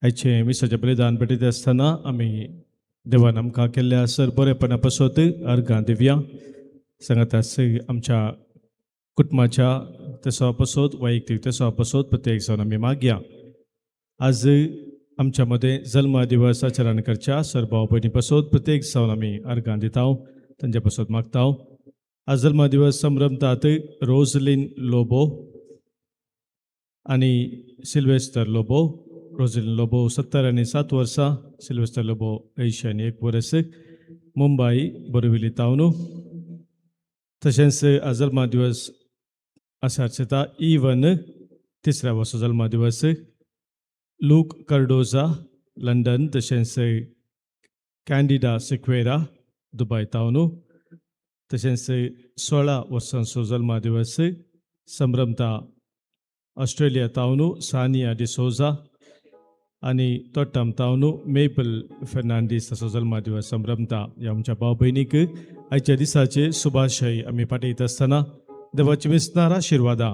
आयचें मिसाचें बलिदान भेटयता आसतना आमी देवान आमकां केल्ल्या सर बरेपणा पासत अर्गां दिवया. सांगात आमच्या कुटुंबाच्या तेसो पासत, वैयक्तीक तेसो पासत प्रत्येक जावन आमी मागया. आज आमच्या मदें जल्म दिवस आचरण करच्या सर भाव भयणी पासत प्रत्येक जावन आमी अर्गां दिता, तांच्या पासत मागता. आज जल्म दिवस संभ्रमतात रोजलीन लोबो आनी सिल्वेस्टर लोबो. रोजलीन लोबो 77 वर्सां, सिल्वेस्टर लोबो 81 वर्स, मुंबय बोरिवली तावनू. तशेंच आज जल्म दिवस आसारचेता इवन, तिसऱ्या वर्सा जल्म दिवस, लूक कर्डोजा लंडन, तशेंच कॅन्डिडा सिक्वेरा दुबय तावनू. तशेंच 16 वर्सांचो जल्म दिवस संभ्रमता ऑस्ट्रेलिया तावनू सानिया डिसोजा आनी तोट्टम तावनू मेबल फेर्नांडीस असो जल्मदिवस संभ्रमता. ह्या आमच्या भाव भयणीक आयच्या दिसाचे शुभाशय आमी पाठयत आसतना देवाची विस्नार आशिर्वादां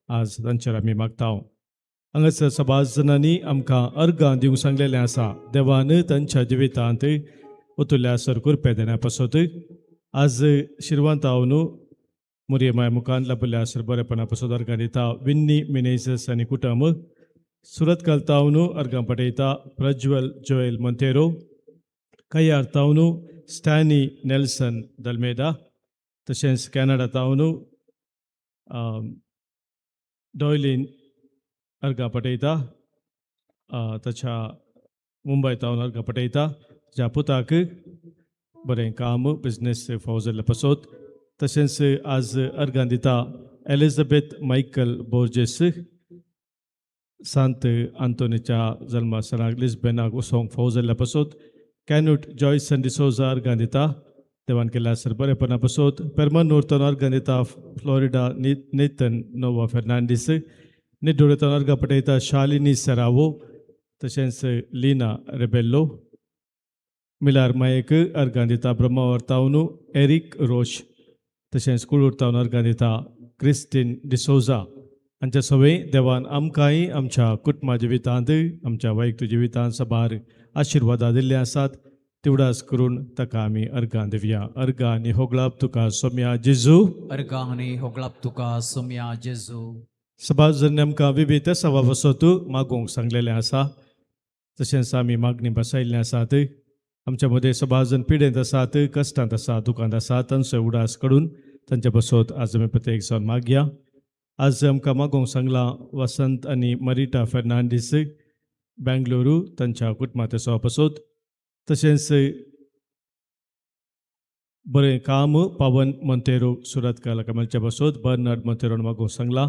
आज तांचेर आमी मागता. हांगासर सबाज जणांनी आमकां अर्गां दिवंक सांगलेलें आसा, देवान तांच्या जिवितांत ओतुल्या सर कुरपे देण्या पासत. आज शिरवंत मुरये माय मुखान लाभल्या सर बरेपणा पासत अर्गां दिता विन्नी मिनेजस आनी कुटुंब. सुरतकल तावनू अर्गां पटयता प्रज्वल जोएल मोंतेरो. कयार तावनू स्टॅनी नेल्सन दल्मेदा. तशेंच कॅनडा तावनू डॉयलीन अर्गां पटयता, ताच्या मुंबय तावन अर्गां पटयता ज्या पुताक बरें काम बिजनेस फावो जाल्ले पासत. तशेंच आज अर्गां दिता एलिझाबेथ मायकल बोर्जेस, सांत आंतोनीच्या जल्मस्थानाक लिस्बेनाक वचोंक फावो जाल्ल्या पासत. कॅन्यूट जॉयसन डिसोजा अर्गां दिता देवान केल्या सर बरेपणा पासत. पेरमनूर तावन अर्गां दिता फ्लोरिडा नेथन नोवा फेर्नांडीस. निड्डोळे अर्गां पटयता शालिनी सरावो, तशेंच लीना रेबेल्लो. मिलार मायक अर्गां दिता ब्रह्मावर तावनू एरीक रोश. तशेंच कुळूर तावन अर्गां दिता क्रिस्टीन डिसोजा. हांच्या सवय देवान आमकांय आमच्या कुटुंबा जिवितांत, आमच्या वैयक्तीक जिवितांत सबार आशिर्वादां दिल्ले आसात. तिवडास करून ताका आमी अर्गां दिवया. अर्गां आनी होगळाप तुका सोम्या जेजू. अर्गां आनी होगळाप तुका सोम्या जेजू. सभाजन आमकां विविध सभा वसत मागूंक सांगलेलें आसा, तशेंच आमी मागणी बसयल्लें आसात. आमच्या मदें सभाजन पिडेंत आसात, कश्टांत आसा, दुकांत आसा, तांचो उडास काडून तांच्या बसत आज आमी प्रत्येक जावन मागया. आज आमकां मागूंक सांगलां वसंत आनी मरिटा फेर्नांडीस बेंगलोरू तांच्या कुटुंबाच्या सभा बसत. तशेंच बरें काम पावन मोंतेरो सुरतकाल कमलच्या बसत बर्नार्ड मोंतेरोन मागूंक सांगलां.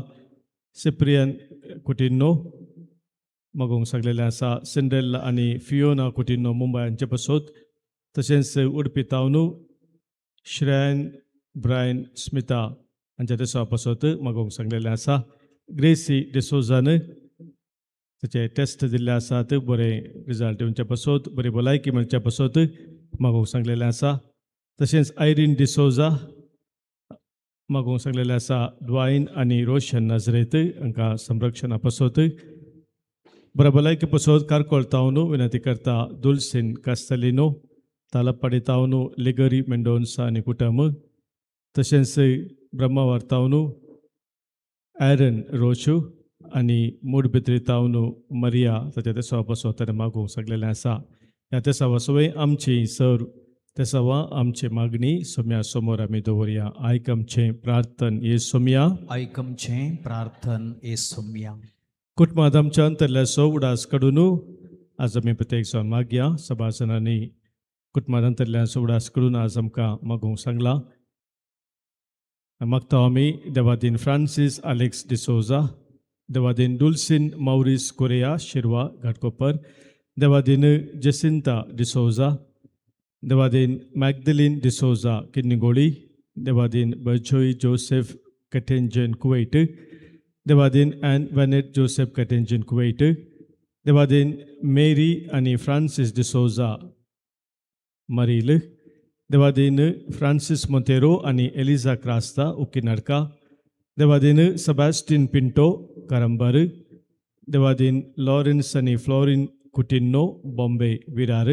सिप्रियन कुटिन्नो मागूंक सांगलेलें आसा सिंड्रेल्ला आनी फियोना कुटिन्नो मुंबय हांचे बसत. तशेंच उडपी तावनू श्रेयन ब्रायन स्मिता हांच्या तेसो पासत मागूंक सांगलेलें आसा. ग्रेसी डिसोजान ताचे टेस्ट दिल्ले आसात, बरें रिजल्ट येवच्या पासत, बरी भलायकी मेळच्या पासत मागूंक सांगलेलें आसा. तशेंच आयरीन डिसोजा मागूंक सांगलेलें आसा ड्वायन आनी रोशन नजरेत हांकां संरक्षणा पासत. बऱ्या भलायकी पासत कारकोळ तावनू विनंती करता दुलसीन कास्तलिनो. तालप्पाडी तावनू लिगरी मेंडोन्सा आनी कुटुंब. तशेंच ब्रह्मावर तावनू एरन रोशू आनी मूडबित्री तावनू मरिया ताच्या तेसवा पासत ताणें मागूंक सांगलेलें आसा. ह्या तेसावा सवय आमची सर तेसावा आमची मागणी सोम्या समोर आमी दवरया. आयक आमचें प्रार्थन ये सोम्या. आयक आमचें प्रार्थन ए सोम्या. कुटुंबात आमच्या अंतरल्याचो उडास काडून आज आमी प्रत्येक जावन मागया. सभासनांनी कुटुंबात अंतरल्याचो उडास काडून आज आमकां मागूंक सांगलां. मागता आमी देवादीन फ्रांसीस आलेक्स डिसोजा, देवादीन Dulcine Mauris Correa Shirva Ghatkopar, देवादीन जेसिंता डिसोजा, देवादीन मॅगदलीन डिसोजा किन्निगोळी, देवादीन बर्जोई जोसेफ कटेंजन कुवैट, देवादीन ॲन वेनेट जोसेफ कटेंजन कुवैट, देवादीन मेरी आनी फ्रांसीस डिसोजा मरील, देवादीन फ्रांसीस मोंतेरो आनी एलिजा क्रास्ता उकिनाडका, देवादीन सेबास्टीन पिंटो करंबर, देवादीन लॉरेन्स आनी फ्लोरिन कुटिन्नो बॉम्बे विरार,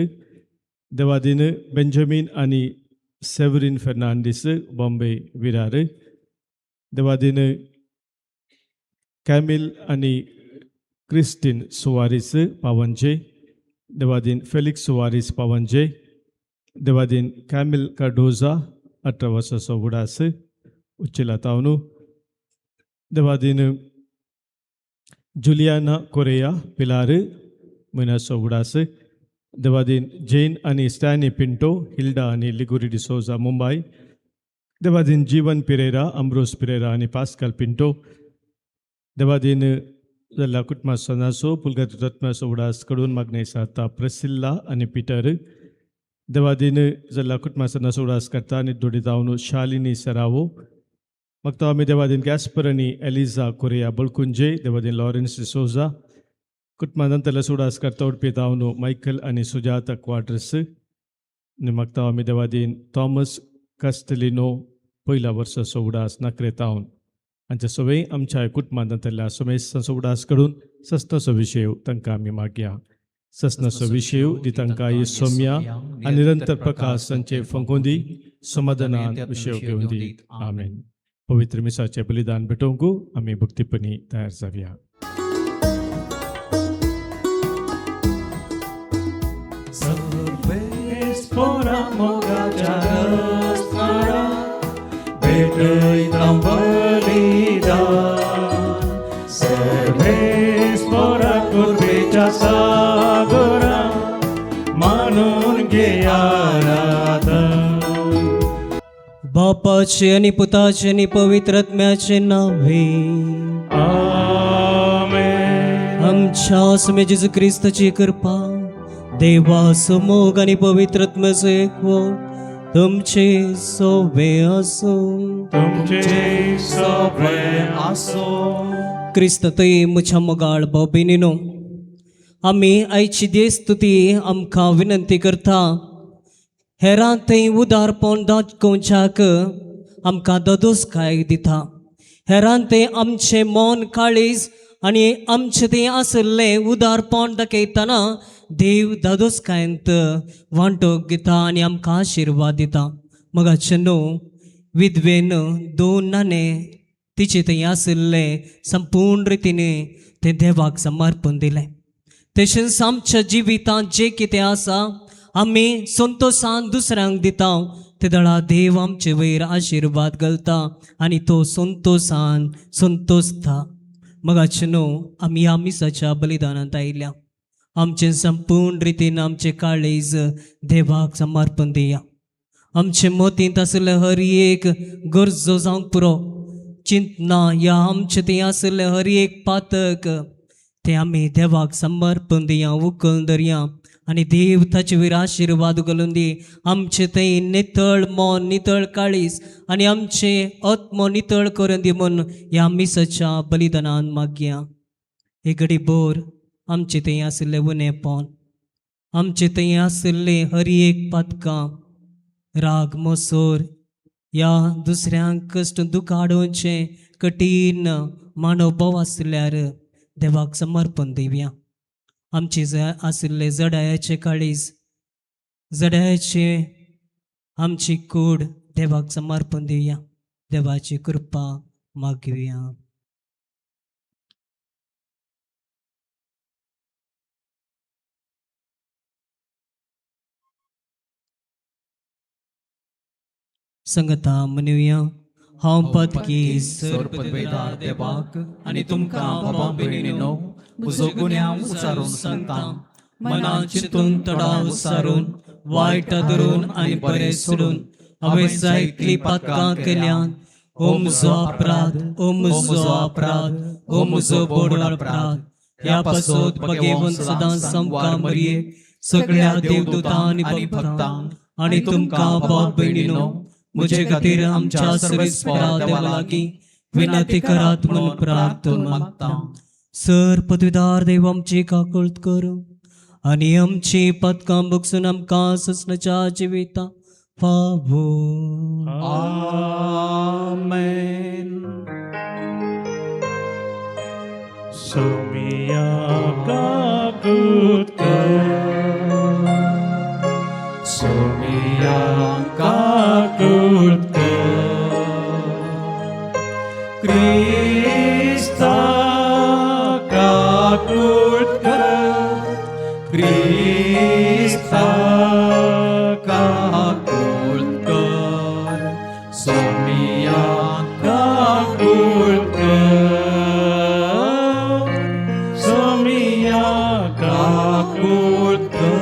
देवादीन बेंजामीन आनी सेवरीन फेर्नांडीस बॉम्बे विरार, देवादीन कॅमिल आनी Christine Soares Pavanje, Devadin Felix Soares Pavanje, Devadin कॅमिल Cardozo 18 वर्साचो उडास उच्चिला तावनू, देवादीन जुलियाना कोरेया पिलार म्हयन्याचो उडास, देवादीन जेन आनी स्टॅनी पिंटो हिल्डा आनी लिगुरी डिसोजा मुंबय, देवादीन जीवन पिरेरा अम्ब्रोस पिरेरा आनी पास्कल पिंटो, देवादीन जाल्ल्या कुटुंबा सणाचो पुलगत रत्नाचो उडास कडून मागणें सारता प्रसिल्ला आनी पिटर, देवादीन जाल्ल्या कुटुंबा सणाचो उडास करता आनी दोडी जावन शालिनी सरावो, मागता आमी देवादीन गॅस्पर आनी एलिजा कोरिया बळकुंजे, देवादीन लॉरेन्स डिसोजा, कुटुंबा नंतरला उडास करता उडपी जावन मायकल आनी सुजाता क्वाड्रस, आनी मागता आमी देवादीन थॉमस कास्टलिनो पयल्या वर्साचो उडास नकरेतावन आमच्या सगळीं आमच्या कुटुंबांतल्या समेस्तांचो उडास करून सस्नाचो विशय तांकां आमी मागया. सस्नाचो विशय दी तांकां सोम्या आनी निरंतर प्रकाश तांचे फंकोंदी समाधानान विशय घेवन दी. आमेन. पवित्र मिसाचें बलिदान भेटोवंक आमी भक्तीपणी तयार जावया. भेटयता बलिदान सर्वेस्पोरा कुर्बेच्या सागरा मानून घेया आराधन. बापाचे आणि पुताचे आणि पवित्र आत्म्याचे नावे आमेन. आमच्या स्वामी जेजू क्रिस्ताची कृपा, देवाचो मोग आणि पवित्र आत्म्याचो एकवट तुमचे सोबे आसूं. तुमचे सोबे आसो. क्रिस्त थंय म्हज्या मोगाळ भाव भयणीनो, आमी आयची देस स्तुती आमकां विनंती करता. हेरां थंय उदारपण दाखोवच्याक आमकां ददोसकाय दिता. हेरां थंय आमचें मन काळीज आनी आमचें थंय आशिल्लें उदारपण दाखयतना देव दादोसकायंत वांटोक घेता आनी आमकां आशिर्वाद दिता. मगाचें न्हू विधवेन 2 नाणे तिचे थंय आशिल्लें संपूर्ण रितीन तें देवाक समर्पण दिलें. तशेंच आमच्या जिवितांत जें कितें आसा आमी संतोशान दुसऱ्यांक दिता, ते दळा देव आमचे वयर आशिर्वाद घालता आनी तो संतोशान संतोशता. मगाचें न्हू आमी ह्या मिसाच्या बलिदानांत आयल्या. आमचें संपूर्ण रितीन आमचें काळीज देवाक समर्पण दिया. आमचे मतींत आशिल्ले हर एक गरजो जावंक पुरो चिंतना ह्या आमचे थंय आशिल्ले हर एक पातक ते आमी देवाक समर्पण दिया, उखल धरया आनी देव ताचे वयर आशिर्वाद घालून दी. आमचे थंय नितळ मन, नितळ काळीज आनी आमचें आत्मो नितळ करून दी म्हूण ह्या मिसाच्या बलिदानान मागया. एक घडी भर आमचे थंय आशिल्लें उणेपण, आमचे थंय आशिल्लें हर एक पातकां, राग, मोसोर ह्या दुसऱ्यांक कश्ट दुख्ख हाडोवचें कठीण मानवभाव आसल्यार देवाक समर्पण दिवया. आमचे आशिल्ले जडायाचे काळीज, जडायाचे आमची कूड देवाक समर्पण दिवया. देवाची कृपा मागुया. संगता म्हणुया. हांव पदकी सर्वपदवेदार देवाक आनी तुमकां बाबा भयणीनो म्हजो गुन्यांव उचारून सांगता. मनान चिंतून तडाव सारून वायट धरून आनी बरें सोडून हांवें जायतलीं पातकां केल्यान. ओ म्हजो अपराध, ओ म्हजो अपराध, ओ म्हजो बोडो अपराध. ह्या पासत बगेवन सदां सामकार मरये सगळ्या देवदूतां आनी भक्तांक आनी तुमकां भाव भयणीनो म्हजे खातीर आमच्या सर्वेस्परा देवा लागीं विनंती करात म्हूण प्रार्थना मागता. सर पदवीदार देव आमची काकळत करूं आनी आमची पदकां बगसून आमकां ससनाच्या जिविता फावो. आमेन. सोमिया काकूत क्रिस्ता काकूळ कर, सोमिया काकूळ कर, सोमिया काकूळ कर.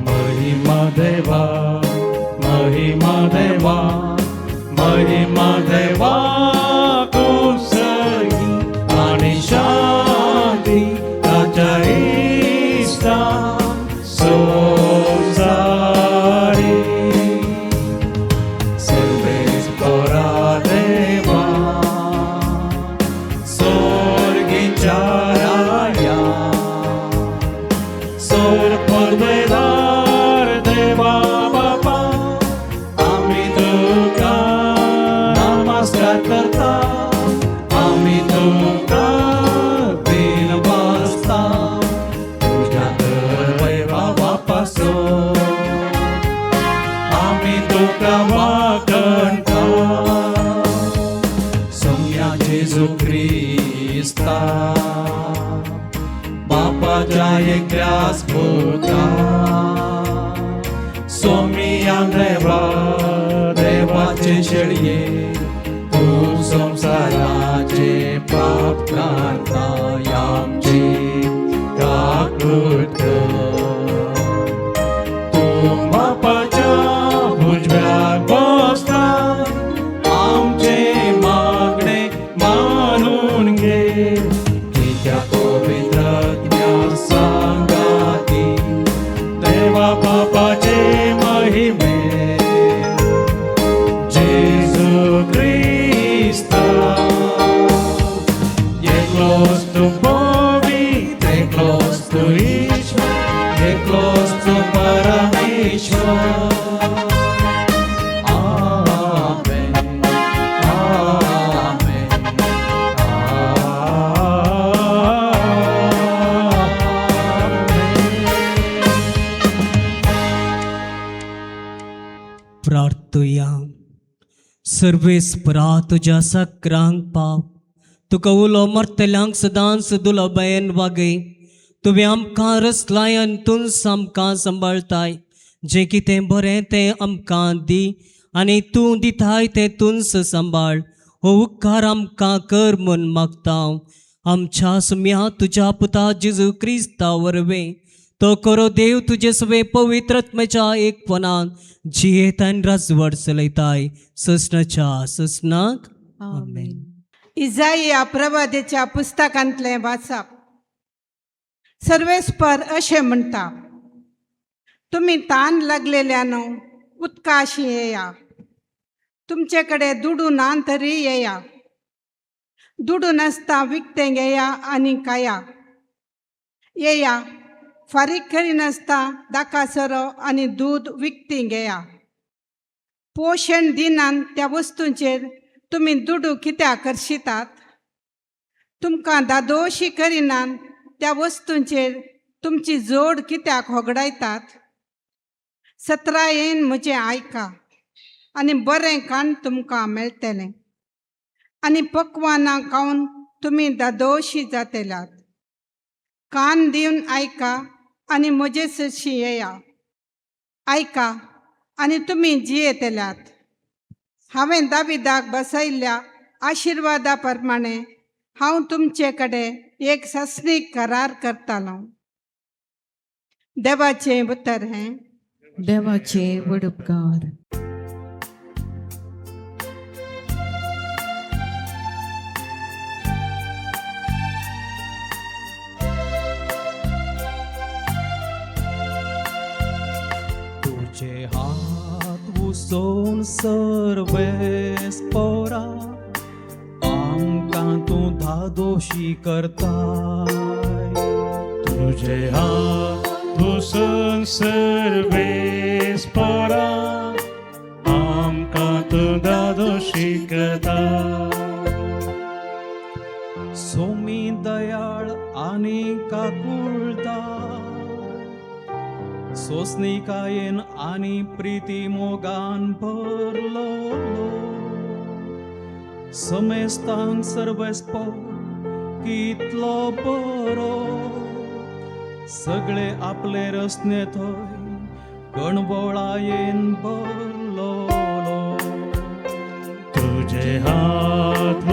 महिमा देवा, महिमा देवा, महिमा देवा कुसगी आणि शांती ताच्या इश्टा संवसारी. सर्वेस पोरा देवा, सोर्गीच्या राया, सोर पदवेदार देवा बापा, आमी तुका नमस्कार करता, आमी तुका बीन बसता, तुज्या तर वैभवा पासून आमी तुका वाकणता. सोम्या जेजू क्रिस्ता, बापाच्या एकल्याच पुता, सोमिया देवा, देवाचे शेळये, तूं संवसाराचे पाप काडता, आमची काकूळ कर. तूं बापाच्या उजव्याक बसता, आमचे मागणे मानून घे. कित्याक पवित्रत्म्या सांगाती, देवा बापाचे महिमे, जेजू क्रिस्ता, एकलोच तूं पवित्र, एकलोच तूं ईश्वर, एकलोच तूं परमेश्वर. आमेन, आमेन, आमेन. प्रार्थुया. सर्वेस्परा तुज्या सक्रांक पाव, तुका उलो मरतल्यांक सदांच दुलबयन वागय. तुवें आमकां रचलाय आनी तूंच आमकां सांबाळताय. जें कितें बरें तें आमकां दी आनी तूं दिताय तें तूंच सांबाळ. हो उपकार आमकां कर म्हूण मागता आमच्या सुम्या तुज्या पुता जेजू क्रिस्ता वरवीं. तो करो देव तुजे सवे पवित्रत्मेच्या एकपणान जियेत आनी राजवट चलयताय ससनाच्या ससनाक. आमेन. इजाइया प्रवादेच्या पुस्तकांतलें वाचप. सर्वेस्पर अशें म्हणटा, तुमी तान लागलेल्यानो उदकाशी येया, तुमचे कडेन दुडू ना तरी येया, दुडू नासता विकतें घेया आनी खाया, येया फारीक करिनासता दाका सोरो आनी दूद विकतीं घेया. पोशण दिनान त्या वस्तूंचेर तुमी दुडू कित्याक खर्शितात? तुमकां दादोशी करिनात त्या वस्तूंचेर तुमची जोड कित्याक होगडायतात? सतरायेन म्हजें आयका आनी बरें कान तुमकां मेळटलें आनी पकवानां खावन तुमी दादोशी जातल्यात. कान दिवन आयका आनी म्हजे सरशी येया, आयका आनी तुमी जियेतल्यात. हांवें दाविदाक बसयल्ल्या आशिर्वादा प्रमाणे हांव तुमचे कडेन एक सासणीक करार करतालो. देवाचें उतर हें. देवाचे व्हड उपकार. तुझे हात उसोवन सर्वेस पोरा, आमकां तूं धादोशी करताय. तुझे हात उसोवन सर्वेस पोरा, आमकां तूं धादोशी करता. सोमी दयाळ आनी काकुळदार, सोसणिकायेन आनी प्रिती मोगान भरलोलो समेस्तांक सर्वेस्पो कितलो बरो सगळे आपले रसने थंय कणबोळायेन भरलोलो. तुझे हात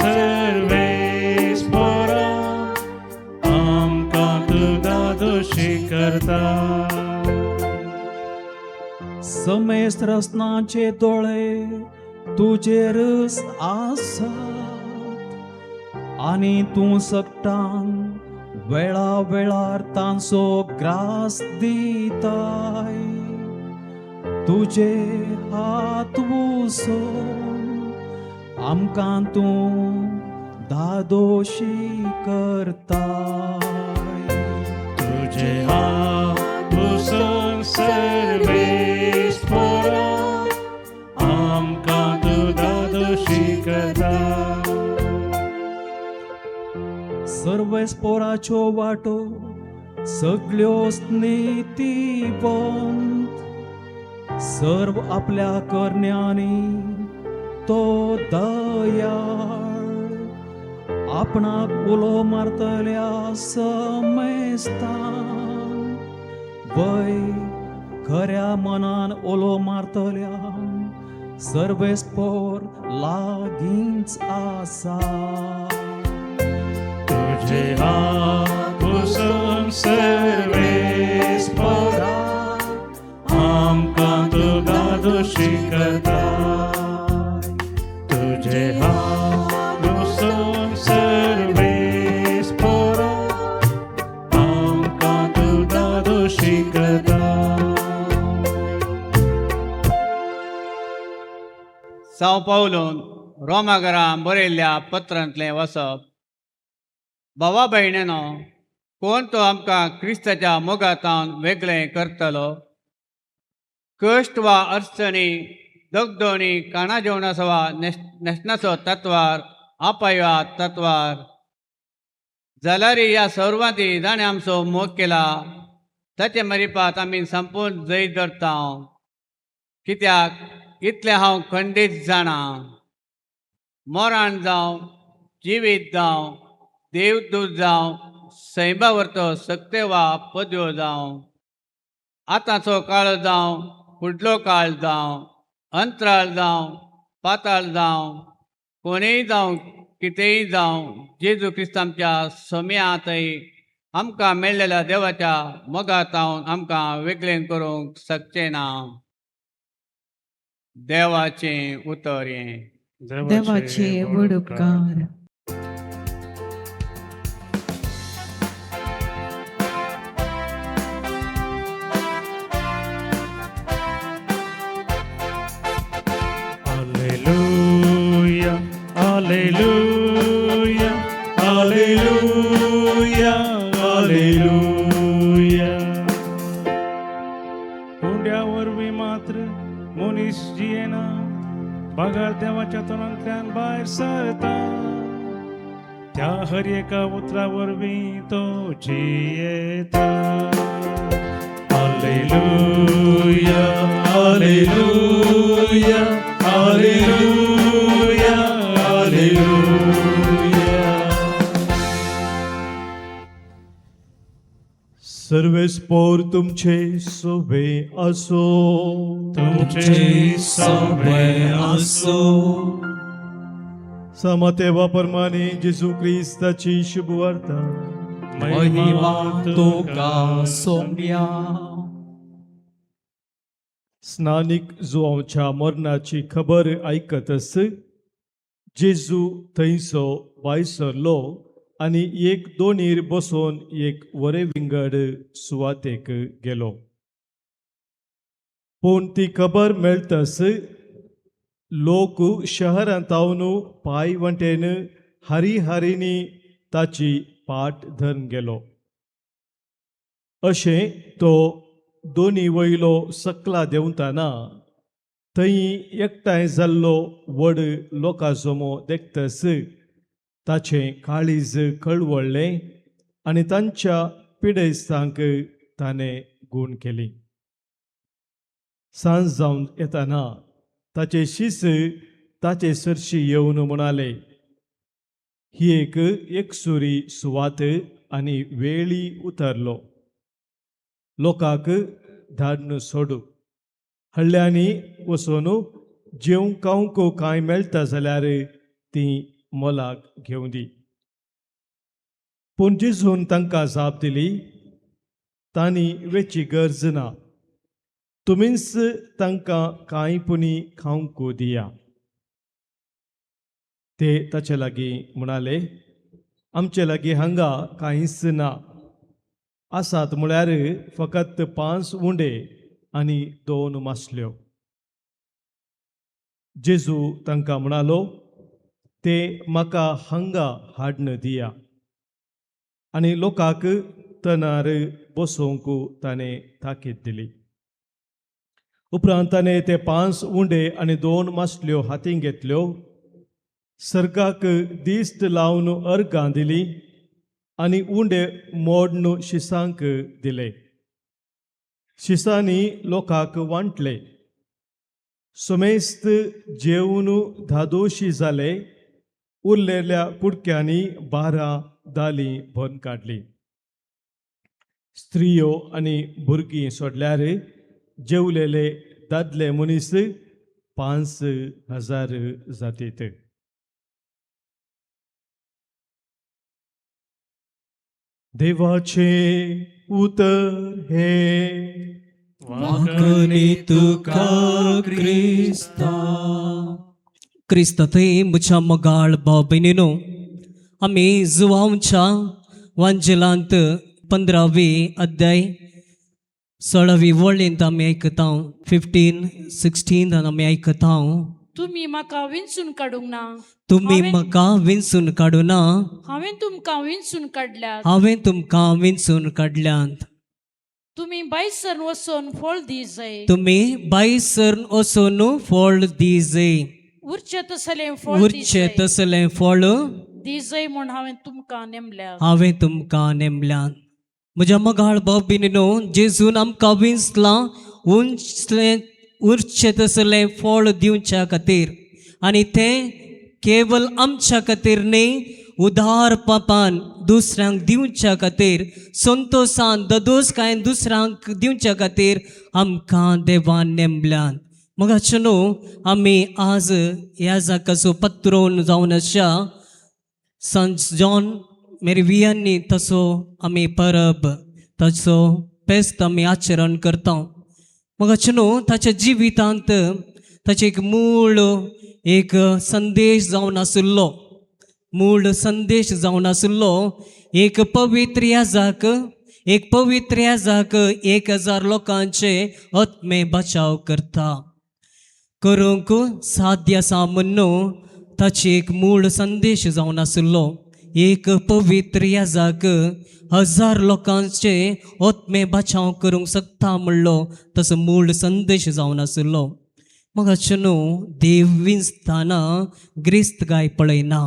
सर्वेस्पोरा आमकां तूं दादोशी करता. समेस्त रसनाचे दोळे तुजेरच आसात आनी तूं सगटांक वेळा वेळार तांचो ग्रास दिताय. तुजे हात वसोवन आमकां तूं दादोशी करताय. तुझे हात पुसून सर्वेस्पोरा आमकां तूं दादोशी करता. सर्वेस्पोराच्यो वाटो सगळ्योच नीतिवंत सर्व आपल्या करण्यांनी तो दयाळ आपणाक उलो मारतल्या समेस्तांक वय खऱ्या मनान उलो मारतल्या सर्वेस्पोर लागींच आसा. तुझे हात पुसून सर्वेस्पोरा आमकां तूं दादोशी करता. तुझे हात पुसून सर्वेस्पोरा आमकां तूं दादोशी करता. साव पावलून रोमाघरा बरयल्ल्या पत्रांतलें वसप. भावा भयणीनो, कोण तो आमकां क्रिस्ताच्या मोगातावन वेगळें करतलो? कश्ट वा अडचणी, दगदोणी, काणा जेवणाचो वा न्हेसणाचो तत्वार, आपाय वा तत्वार, जाल्यार ह्या सर्वांती जाणें आमचो मोग केला ताचे मरिपात आमी संपूर्ण जैत धरता. कित्याक इतलें हांव खंडीत जाणा, मरण जावं जिवीत जावं देवदूत जावं सैमा वरतो सक्ते वा पदव्यो जावं आतांचो काळ जावं फुडलो काळ जावं अंतराळ जावं पाताळ जावं कोणूय जावं कितेंय जावं जेजू क्रिस्त आमच्या सम्यातय आमकां मेळ्ळेल्या देवाच्या मोगातावन आमकां वेगळें करूंक शकचें ना. देवाचें उतर हें. देवाचे व्हड उपकार. Alleluia, Alleluia, Alleluia, Alleluia. हुंड्या वरवीं मात्र मनीस जियेना, बगर देवाच्या तोंडांतल्यान भायर सरता. त्या हर एका उतरा वरवीं तो जियेता. Alleluia, Alleluia, Alleluia, Alleluia. सर्वेस्पोर तुमचे सोबे असो. तुमचे सवे आसो. समतेवा परमाने जेजू क्रिस्ताची शुभवार्ता. महिमा तुका सोम्या. स्नानिक जुवांच्या मरणाची खबर आयकतच जेजू थंयसो भायर सरलो आनी एक दोणीर बसून एक वरे विंगड सुवातेक गेलो. पूण ती खबर मेळटच लोक शहरांत पांय वटेन हारी हारींनी ताची पाट धरून गेलो. अशें तो दोनी वयलो सकला देंवतना थंय एकठांय जाल्लो व्हड लोकां जमो देखतच ताचें काळीज कळवळ्ळें आनी तांच्या पिडेस्तांक ताणें गूण केली. सांज जावन येताना ताचे शीस ताचे सरशी येवन म्हणाले, ही एक एकसुरी सुवात आनी वेळी उतरलो, लोकांक धाडून सोडू, हळ्ळ्यांनी वचून जेवंक खावंक कांय मेळटा जाल्यार ती मोलाक घेवं दी. पूण जेजून तांकां जाप दिली, तांणी वेची गरज ना, तुमीच तांकां कांय पुणी खावंक दिया. ते ताचे लागीं म्हणाले, आमचे लागीं हांगा कांयच ना, आसात म्हळ्यार फकत 5 उंडे आनी 2 मासल्यो. जेजू तांकां म्हणालो, ते म्हाका हांगा हाडन दिया. आनी लोकांक तणार बसोवंक ताणें ताकीद दिली. उपरांत ताणें ते 5 उंडे आनी 2 मासल्यो हातीं घेतल्यो, सर्गाक दिश्ट लावन अर्गां दिली आनी उंडे मोडून शिसांक दिले. शिसांनी लोकांक वांटले. समेस्त जेवन धादोशी जाले. उरलेल्या कुडक्यांनी 12 दालीं भरून काडली. स्त्रियो आनी भुरगीं सोडल्यार जेवलेले दादले मनीस 5000 जातीत. देवाचे उतर हे. वांकणी तुका क्रिस्ता. क्रिस्त थंय म्हज्या मोगाळ भाव भयणीनो, आमी जुवांवच्या वांजेलांत 15वी अध्याय 16वी वळींत आमी आयकता, 15 16 आमी आयकता, तुमी म्हाका विंचून काडूंक ना, तुमी म्हाका विंचून काडूं ना, हांवें तुमकां विंचून काडल्यात, हांवें तुमकां विंचून काडल्यात, तुमी बायसर वचून फळ दी जाय, तुमी बायसर वचून फळ दी जाय, उरचें तसलें फळ उरचें तसलें फळ दी जाय म्हूण हांवें तुमकां नेमल्या, हांवें तुमकां नेमल्यात. म्हज्या मोगाळ भाव भयणीनो, जेजून आमकां विंचलां उंचलें उरचें तसलें फळ दिवच्या खातीर, आनी तें केवल आमच्या खातीर न्ही, उदार पापान दुसऱ्यांक दिवच्या खातीर, संतोशान ददोसकायेन दुसऱ्यांक दिवच्या खातीर आमकां देवान नेमल्यात. मगाचे न्हू आमी आज ह्या जाकाचो पत्रोन जावन आसा संत जॉन मेरी वियांनी तसो आमी परब ताचो फेस्त आमी आचरण करता. मगाचे न्हू ताच्या जिवितांत ताचें एक मूळ एक संदेश जावन आशिल्लो, मूळ संदेश जावन आशिल्लो, एक पवित्र याजाक, एक पवित्र याजाक 1000 लोकांचे आत्मे बचाव करता करूंक साध्य आसा म्हूण ताची एक मूळ संदेश जावन आशिल्लो. एक पवित्र याजाक 1000 लोकांचे आत्मे बचाव करूंक शकता म्हणलो तसो मूळ संदेश जावन आशिल्लो. मगाचे न्हू देव विंचतना ग्रेस्त गाय पळयना,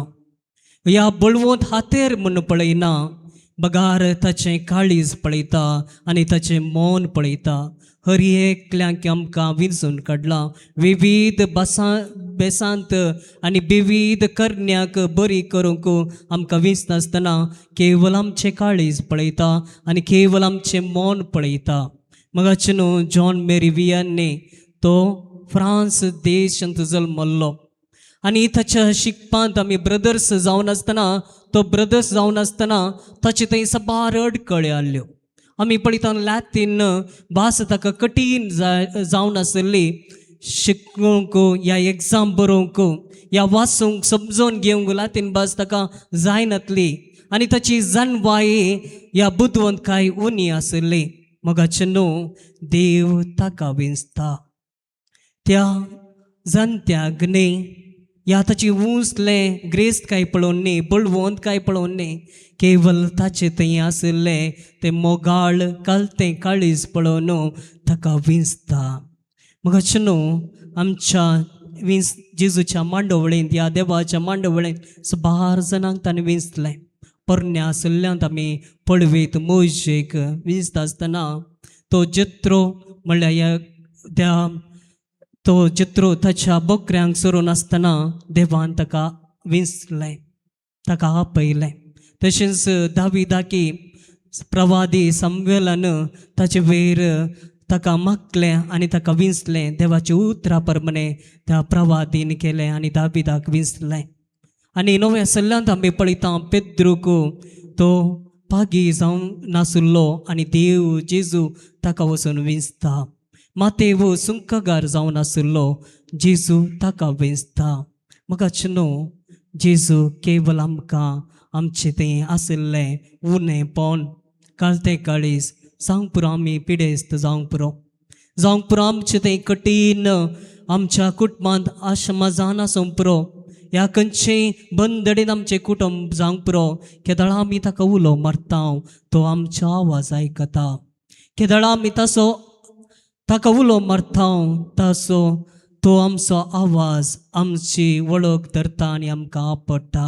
ह्या बळवंत हातेर म्हूण पळयना, बगार ताचें काळीज पळयता आनी ताचें मन पळयता. हर एकल्यांक आमकां विंचून काडलां, विविध भासां बेसांत आनी विविध करण्याक बरी करूंक आमकां विंचनासतना केवल आमचें काळीज पळयता आनी केवल आमचें मन पळयता. मगाचे न्हू जॉन मेरी वियांनी तो फ्रांस देशांत जल्मल्लो आनी ताच्या शिकपांत आमी ब्रदर्स जावन आसतना, तो ब्रदर्स जावन आसतना ताचे थंय साबार अडकळ्यो आयल्यो. आमी पळयता लॅतीन भास ताका कठीण जावन आशिल्ली शिकूंक या एग्जाम बरोवंक या वाचूंक समजून घेवंक लातीन भास ताका जायनातली आनी ताची जाणवाय या बुदवंतकाय उणी आशिल्ली. मगाचे न्हू देव ताका विंचता त्या जाणट्याक न्ही, या ताची उंचलें ग्रेस्त काय पळोवन न्ही, बळवंत काय पळोवन न्ही, केवल ताचे थंय आशिल्लें तें मोगाळ कालतें काळीज पळोवन ताका विंचता. मगाचे न्हू आमच्या विंच जेजूच्या मांडवळींत ह्या देवाच्या मांडवळींत सुबार जाणांक ताणें विंचलें. पोरण्या आशिल्ल्यांत आमी पळवेत मोजेक विंचता आसतना तो जेत्रो म्हणल्यार ह्या त्या तो जेत्रो ताच्या बोकऱ्यांक सोरून आसतना देवान ताका विंचलें, ताका आपयलें. तशेंच दाविदाकी प्रवादी सम्वेलन ताचे वयर ताका मागलें आनी ताका विंचलें. देवाच्या उतरा प्रमाणे त्या प्रवादीन केलें आनी दाविदाक विंचलें. आनी नव्या सल्ल्यांत आमी पळयता पेद्रूक तो पागी जावंक नासलो आनी देव जेजू ताका वचून विंचता. मातेव सुंकगार जावन आशिल्लो, जेजू ताका विंचता. म्हाका न्हू जेजू केवल आमकां आमचें तें आशिल्लें उणेपण काळतें काळीज जावंक पुरो, आमी पिडेस्त जावंक पुरो, जावंक पुरो आमचें तें कठीण आमच्या कुटुंबांत आशमा आसूंक पुरो, ह्या खंयचेय बंदडीन आमचें कुटुंब जावंक पुरो. केदळा आमी ताका उलो मारता तो आमचो आवाज आयकता. केदळा आमी ताचो ताका उलो मारता ताचो तो आमचो आवाज आमची वळख धरता आनी आमकां आपडटा.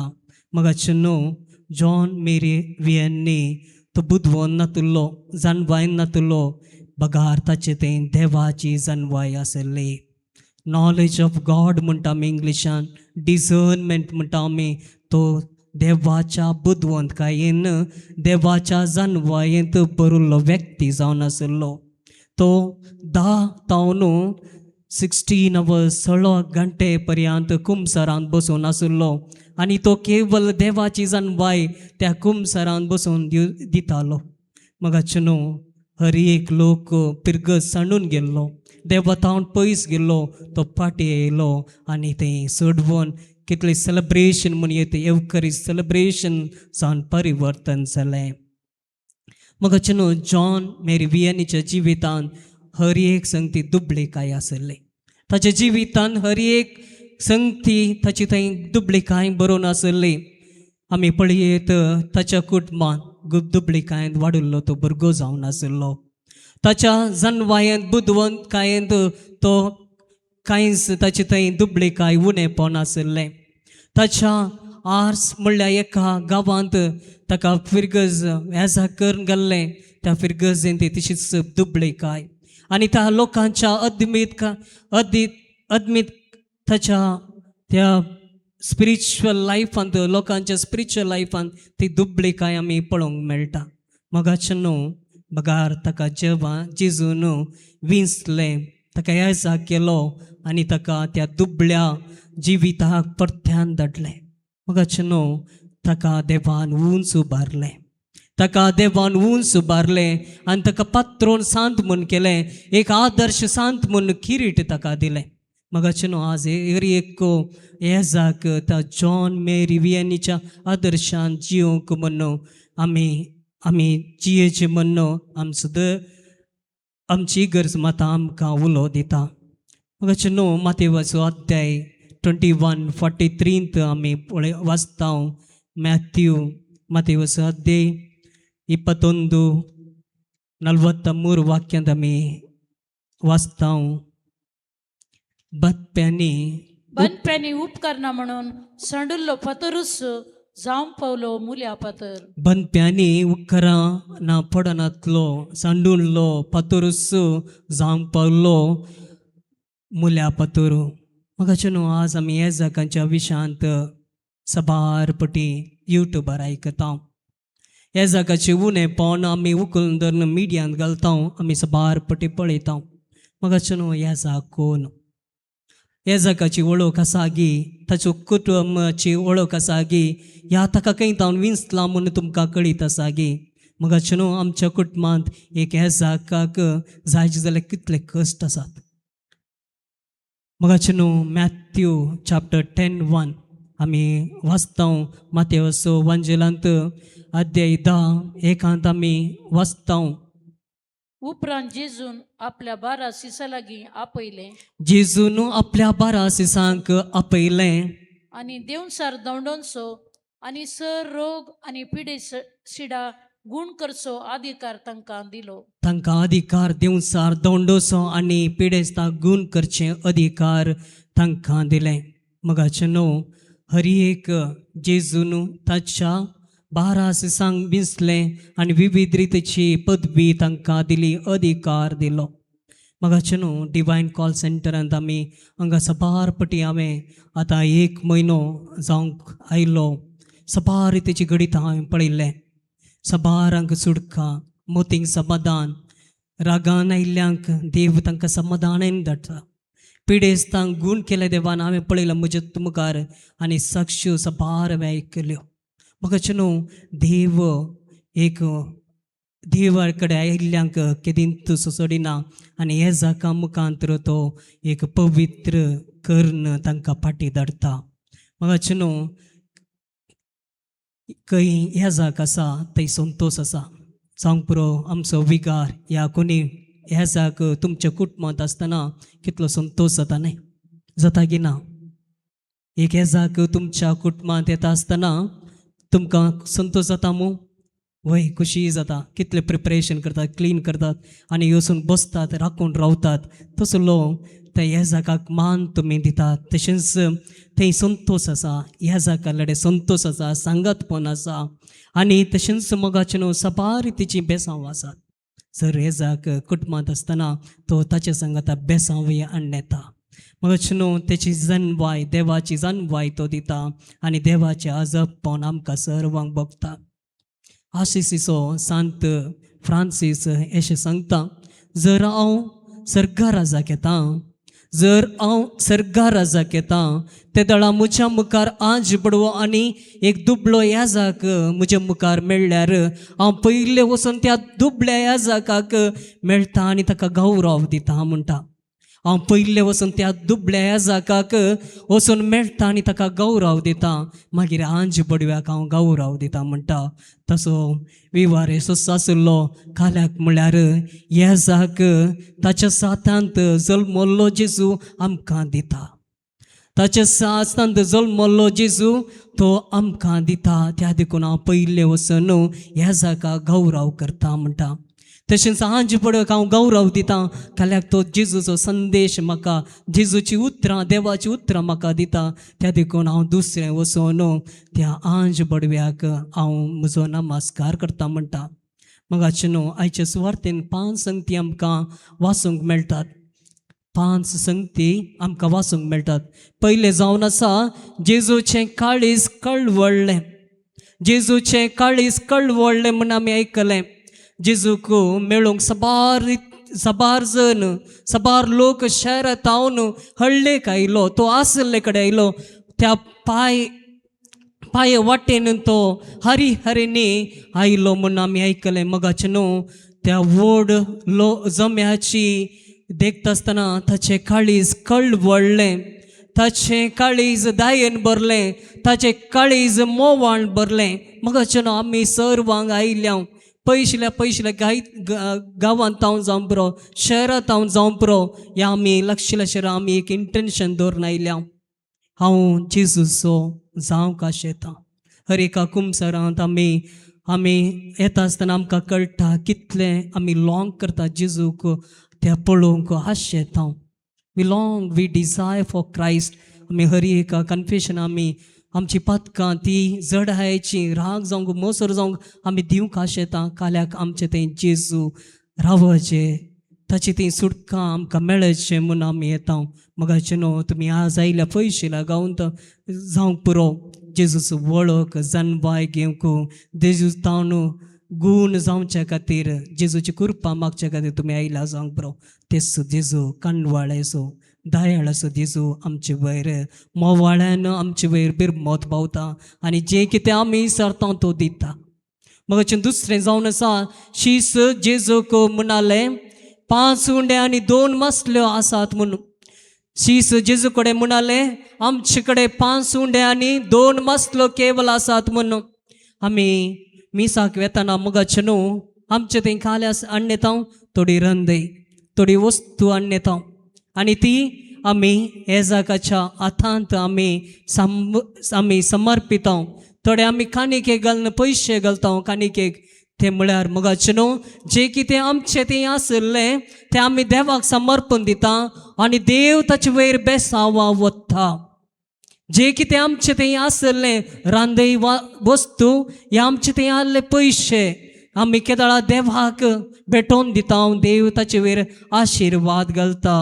म्हाका न्हू जॉन मेरी वियन्नी तो बुदवंत नातुल्लो, जानवाय नातुल्लो, बगार ताचें तें देवाची जानवाय आसली. नॉलेज ऑफ गॉड म्हणटा आमी इंग्लिशान, डिसर्नमेंट म्हणटा आमी. तो देवाच्या बुदवंतकायेन देवाच्या जानवायेंत बरुल्लो व्यक्ती जावन आशिल्लो. तो 10 तावन 16 अवर्स 16 घंटे पर्यंत कुमसरांत बसून आशिल्लो आनी तो केवल देवाची जानवाय त्या कुमसरांत बसून दितालो. म्हाका न्हू हर एक लोक पिरगज सांडून गेल्लो, देवतावन पयस गेल्लो, तो फाटी येयलो आनी तें सोडवून कितलें सेलेब्रेशन म्हूण येता एवकरी सेलेब्रेशन जावन परिवर्तन जालें. म्हाका न्हू जॉन मेरी वियनीच्या जिवितांत हर एक संगती दुबळीकाय आसली. ताच्या जिवितांत हर एक संगती ताची थंय दुबळीकाय बरोवन आसली. आमी पळयत ताच्या कुटुंबांत दुबळीकायेंत वाडिल्लो तो भुरगो जावन आशिल्लो. ताच्या जनवायेंत बुदवंतकायेंत तो कांयच ताचे थंय दुबळीकाय उणेपण आशिल्लें. ताच्या आर्स म्हणल्यार एका गांवांत ताका फिरगज हेजा करून घाल्लें, त्या फिरगजेन ती तशीच दुबळीकाय आनी त्या लोकांच्या अदमीत अदमीत ताच्या त्या स्पिरिच्युअल लायफांत लोकांच्या स्पिरिच्युअल लायफांत ती दुबळीकाय आमी पळोवंक मेळटा. मगाचें न्हू बगार ताका जेवा जेजून विंचलें, ताका येजा केलो आनी ताका त्या दुबळ्या जिविताक परत्यान धाडलें. मगाचें न्हू ताका देवान उंच उबारलें, ताका देवान उंच उबारलें आनी ताका पात्रोन सांत म्हूण केलें, एक आदर्श सांत म्हूण किरीट ताका दिलें. मगाचें न्हू आज हर एक येजाक त्या जॉन मेरी वियनीच्या आदर्शान जियोंक म्हूण आमी आमी जियेचें म्हूण आमचो आमची गरज माता आमकां उलो दिता. मगाचें न्हू मातेवाचो अध्याय 21:43 आमी पळय वाचता. मॅथ्यू मातेवाचो अध्याय 21:43 वाक्यांत आमी वाचता. बातप्यांनी बनप्यांनी उपकरणां म्हणून सांडुल्लो फातरूच जावंक पावलो मुल्या फातर. बनप्यांनी उपकरां ना पडनातलो सांडुल्लो फातरूच जावंक पावलो मुल्या फातर. म्हाका न्हू आज आमी येजाकांच्या विशयांत सबार पटी युट्यूबार आयकता. येजाकाचे उणेपण आमी उखलून धरून मिडियांत घालता, आमी सबार पटी पळयता. म्हाका न्हू येजाक कोण, येजाकाची वळख आसा गी, ताच्यो कुटुंबाची वळख आसा गी, ह्या ताका खंय तावन विंचला म्हूण तुमकां कळीत आसा गी. म्हाका न्हू आमच्या कुटुंबांत एक येजाकाक जायचे जाल्यार कितले कश्ट आसात. म्हाका न्हू मॅथ्यू चॅप्टर 10:1 आमी वाचता. मातेवसो वांजेलांत अध्याय 10:1 आमी वाचता. उपरांत जेजून आपल्या 12 शिसां लागीं आपयलें जेजून आपल्या 12 शिसांक आपयलें आनी देवसार दवंडोनसो आनी सर रोग आनी पिडे सिडा गुण करचो अधिकार तांकां दिलो. तांकां अधिकार दिवसार दवंडोसो आनी पिडेस्ताक गुण करचे अधिकार तांकां दिलें. मगाचें न्हू हर एक जेजून ताच्या बारा सिसांक विंचलें आनी विविध रितीची पदवी तांकां दिली, अधिकार दिलो. म्हाका न्हू डिवायन कॉल सेंटरांत आमी हांगा साबार पटी हांवें आतां एक म्हयनो जावंक आयलो, साबार रितीची घडितां हांवें पळयल्लें. साबारांक सुटका, मोतींक समाधान, रागान आयिल्ल्यांक देव तांकां समाधानान धाडटा, पिडेस्तांक गूण केले देवान हांवें पळयलां म्हज्या मुखार आनी साक्ष्यो साबार हांवें आयकल्यो. म्हाका न्हू देव एक देवा कडेन आयिल्ल्यांक केदींत सोडिना आनी हे जाका मुखांतर तो एक पवित्र कर्ण तांकां फाटी धाडटा. म्हाका न्हू खंय ह्या जाक आसा थंय संतोश आसा. जावंक पुरो आमचो विगार ह्या कोणी ह्या जाक तुमच्या कुटुंबांत आसतना कितलो संतोश जाता न्हय, जाता की ना? एक हेजाक तुमच्या कुटुंबांत येता आसतना तुमकां संतोश जाता मू? वय, खुशी जाता. कितलें प्रिपरेशन करतात, क्लीन करतात आनी वचून बसतात, राखून रावतात. तसलो त्या येजाकाक मान तुमी दितात. तशेंच थंय संतोश आसा, येजाका लडे संतोश आसा, सांगातपण आसा आनी तशेंच मोगाचें न्हू साबार रितीचीं बेसांव आसात. जर येजाक कुटुंबांत आसतना तो ताचे सांगाता बेसांवय हाडून येता. मग न्हू तेची जनवाय, देवाची जनवाय तो दिता आनी देवाचें आजपण आमकां सर्वांक भोगता. आशिसीचो सांत फ्रांसीस अशें सांगता, जर हांव सर्गा राजाक येता, जर हांव सर्गा राजाक येता ते दळा म्हज्या मुखार आज बडवो आनी एक दुबळो याजाक म्हज्या मुखार मेळ्ळ्यार हांव पयलें वचून त्या दुबळ्या याजाकाक मेळटा आनी ताका गौरव दिता म्हणटा. हांव पयलें वचून त्या दुबळ्या याजाकाक वचून मेळटा आनी ताका गौरव दिता, मागीर आंज बडव्याक हांव गौरव दिता म्हणटा. तसो विवार येसोस आशिल्लो काल्याक म्हळ्यार येजाक ताच्या सातांत जल्मल्लो जेजू आमकां दिता. ताच्या सातांत जल्मल्लो जेजू तो आमकां दिता. त्या देखून हांव पयलें वचून येजाका गौरव करता म्हणटा. तशेंच आंज पडक हांव गौरव दिता काल्याक तो जेजूचो संदेश म्हाका, जेजूची उतरां, देवाची उतरां म्हाका दिता. त्या देखून हांव दुसरें वचून त्या आंज बडव्याक हांव म्हजो नमस्कार करता म्हणटा. मगाचे न्हू आयचे सुवार्तेन पांच संगती आमकां वाचूंक मेळटात. पांच संगती आमकां वाचूंक मेळटात. पयलें जावन आसा जेजूचें काळीज कळवळ्ळें. जेजूचें काळीज कळवळ्ळें म्हूण आमी आयकलें. जेजूक मेळूंक साबार साबार जण, साबार लोक शहरांत हांवन हळ्ळेक आयलो, तो आसले कडेन आयलो. त्या पांय पांय वाटेन तो हरी हरीनी आयलो म्हूण आमी आयकलें. मगाचें न्हू त्या व्हड लो जम्याची देखता आसतना ताचें काळीज कळवळ्ळें, ताचें काळीज दायेन भरलें, ताचें काळीज मोवान भरलें. मगाचें न्हू आमी सर्वांक आयल्या पयशिल्या पयशिल्या गाय गांवांत हांव जावं पुरो, शहरांत हांव जावं पुरो, ह्या आमी लक्षिल्या शहरां आमी एक इंटेन्शन दवरून आयल्या, हांव जेजूचो जावंक आशेतां. हर एका कुमसरांत आमी आमी येता आसतना आमकां कळटा कितलें आमी लॉंग करता जेजूक त्या पळोवंक आशेता. We long, we desire for Christ. आमी हर एका कन्फेशन आमी आमची पातकां ती जडायची, राग जावंक, मोसर जावंक आमी दिवंक आशेता. काल्याक आमचें थंय जेजू रावचें, ताची ती सुटका आमकां मेळचें म्हूण आमी येता. मगाचें न्हू तुमी आज आयल्या पयशिल्या गांवांत जावंक पुरो, जेजूचो वळख जनवाय घेवंक, जेजू तावन गूण जावच्या खातीर, जेजूची कृपा मागच्या खातीर तुमी आयल्या जावंक पुरो. तेच जेजू कांडवाळेचो दयाळाचो जेजू आमचे वयर मोवाळ्यान आमचे वयर बिरमत पावता आनी जें कितें आमी विचारता तो दिता. मगाचें दुसरें जावन आसा शीस जेजूक म्हणाले 5 उंडे आनी 2 मासल्यो आसात म्हूण. शीस जेजू कडेन म्हणाले आमचे कडेन 5 उंडे आनी 2 मासल्यो केवल आसात म्हूण. आमी मिसाक वेताना मगाचें न्हू आमचे थंय खाल्या हाडून येता थोडी रंदय, थोडी वस्तू हाडून येता आनी ती आमी येजाकाच्या हातांत आमी आमी समर्पिता. थोडे आमी काणिकेक घालून पयशे घालता काणिकेक. ते म्हळ्यार मगाचें न्हू जें कितें आमचें तें आशिल्लें तें आमी देवाक समर्पण दिता आनी देव ताचे वयर बेसांवा वता. जे कितें आमचें थंय आसलें रांदय वा वस्तू या आमचे थंय आहले पयशे आमी केदळा देवाक भेटोवन दिता, देव ताचे वयर आशिर्वाद घालता.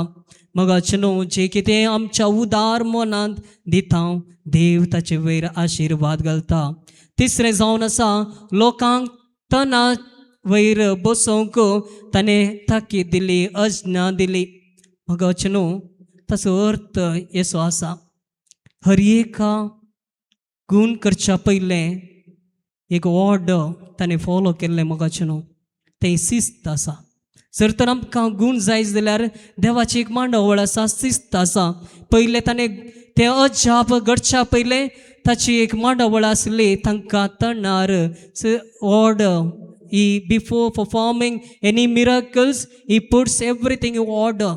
मगाचे न्हू जे कितें आमच्या उदार मनांत दिता देव ताचे वयर आशिर्वाद घालता. तिसरें जावन आसा लोकांक तना वयर बसोवंक ताणें ताकीद दिली, अज्ञा दिली. मगाचे न्हू ताचो अर्थ येसो आसा, हर एका गूण करच्या पयलें एक ऑर्डर ताणें फॉलो केल्लें. मोगाचें न्हू तें शिस्त आसा. जर तर आमकां गूण जाय जाल्यार देवाची एक मांडावळ आसा, शिस्त आसा. पयलें ताणें तें अजाप घडच्या पयलें ताची एक मांडावळ आसली. तांकां तणार order. He before performing any miracles he puts everything in order.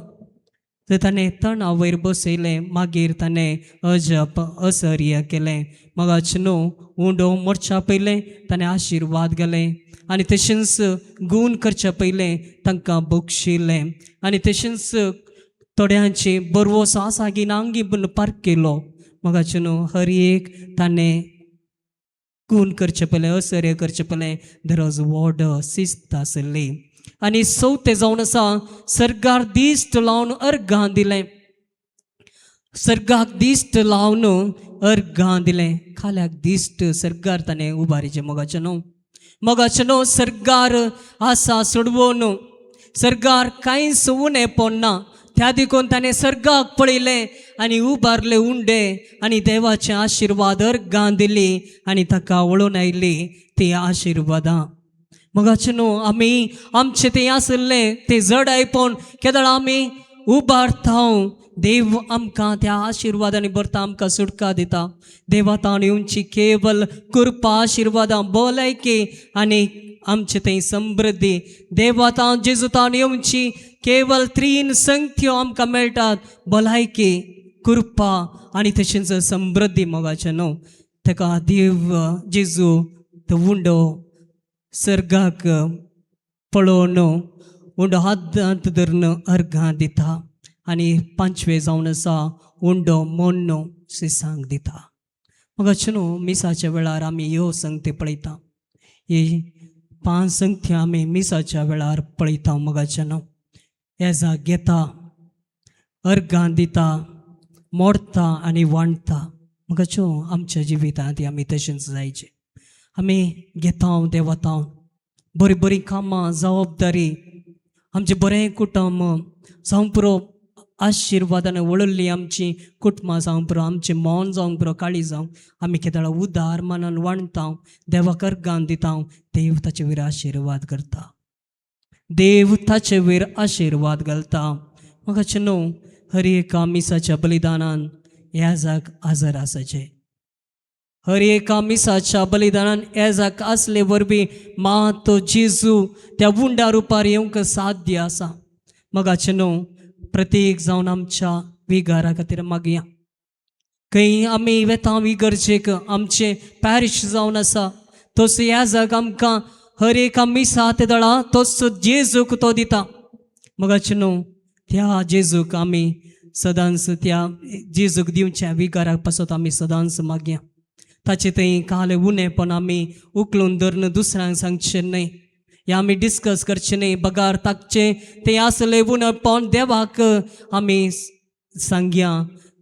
तर ताणें तणा वयर बसयलें, मागीर ताणें अजप असर्य केलें. मगाच न्हू उंडो मोडच्या पयलें ताणें आशिर्वाद घालें आनी तशेंच गूण करच्या पयलें तांकां बक्षिलें आनी तशेंच थोड्यांची बरवोसो आसा की नांगी म्हूण पार्क केलो. मगाचे न्हू हर एक ताणें गूण करचें पयलें, असर्य करचें पयलें there was order, शिस्त आसली. आनी चवथें जावन आसा सर्गार दिश्ट लावन अर्घां दिलें. सर्गाक दिश्ट लावन अर्घां दिलें. खाल्याक दिश्ट सर्गार ताणें उबारीचें. मोगाचें न्हू, मोगाचें न्हू, सर्गार आसा सोडवून, सर्गार कांयच उणें पडना. त्या देखून ताणें सर्गाक पळयलें आनी उबारले उंडे आनी देवाचे आशिर्वाद अर्घां दिली आनी ताका वळून आयली ती आशिर्वादां. मोगाचें न्हू आमी आमचें तें आसलें तें जड आयपोवन केदळा आमी उबारता, देव आमकां त्या आशिर्वादांनी भरता, आमकां सुटका दिता. देवा ताण येवची केवल कृपा, आशिर्वादां, भलायकी आनी आमचे थंय समृद्धी. देवा ताण जेजू ताण येवची केवल तीन संगत्यो आमकां मेळटात, भलायकी, कृपा आनी तशेंच समृद्धी. मोगाचें न्हू ताका देव जेजू तो उंडो सर्गाक पळोवन उंडो हात धरून अर्घां दिता आनी पांचवे जावन आसा उंडो मोन्नो शिसांक दिता. मोगाचें न्हू मिसाच्या वेळार आमी ह्यो संगती पळयता. ही पांच संगती आमी मिसाच्या वेळार पळयता. मोगाचें न्हू एजाक घेता, अर्घां दिता, मोडता आनी वांटता. मोगाच्यो आमच्या जिवितांत आमी तशेंच जायचें. आमी घेता देवता बरीं बरीं कामां, जबाबदारी, आमचें बरें कुटुंब जावंक पुरो, आशिर्वादान वळिल्लीं आमची कुटुंबां जावंक पुरो, आमचें मन जावंक पुरो, काळीज जावं, आमी केदळा उदार मनान वांटता, देवाक अर्गान दिता, देव ताचे वयर आशिर्वाद करता, देव ताचे वयर आशिर्वाद घालता. म्हाका न्हू हर एका मिसाच्या बलिदानान ह्या आजर आसाचें. हर एका मिसाच्या बलिदानान एजाक आसले वरवीं मात जेजू त्या उंडा रुपार येवंक साध्य आसा. मगाचें न्हू प्रत्येक जावन आमच्या विगारा खातीर मागया. खंय आमी वेता इगर्जेक, आमचें पॅरिश जावन आसा, तसो ह्या जाग आमकां हर एका मिसा ते दळा तसो जेजूक तो दिता. मगाचें न्हू त्या जेजूक आमी सदांच त्या जेजूक दिवच्या विगाराक पासत आमी सदांच मागया. ताचे थंय काले उणेपण आमी उखलून धरून दुसऱ्यांक सांगचें न्हय या आमी डिस्कस करचें न्हय, बगार ताकचें तें आसलें उणेपण देवाक आमी सांगया.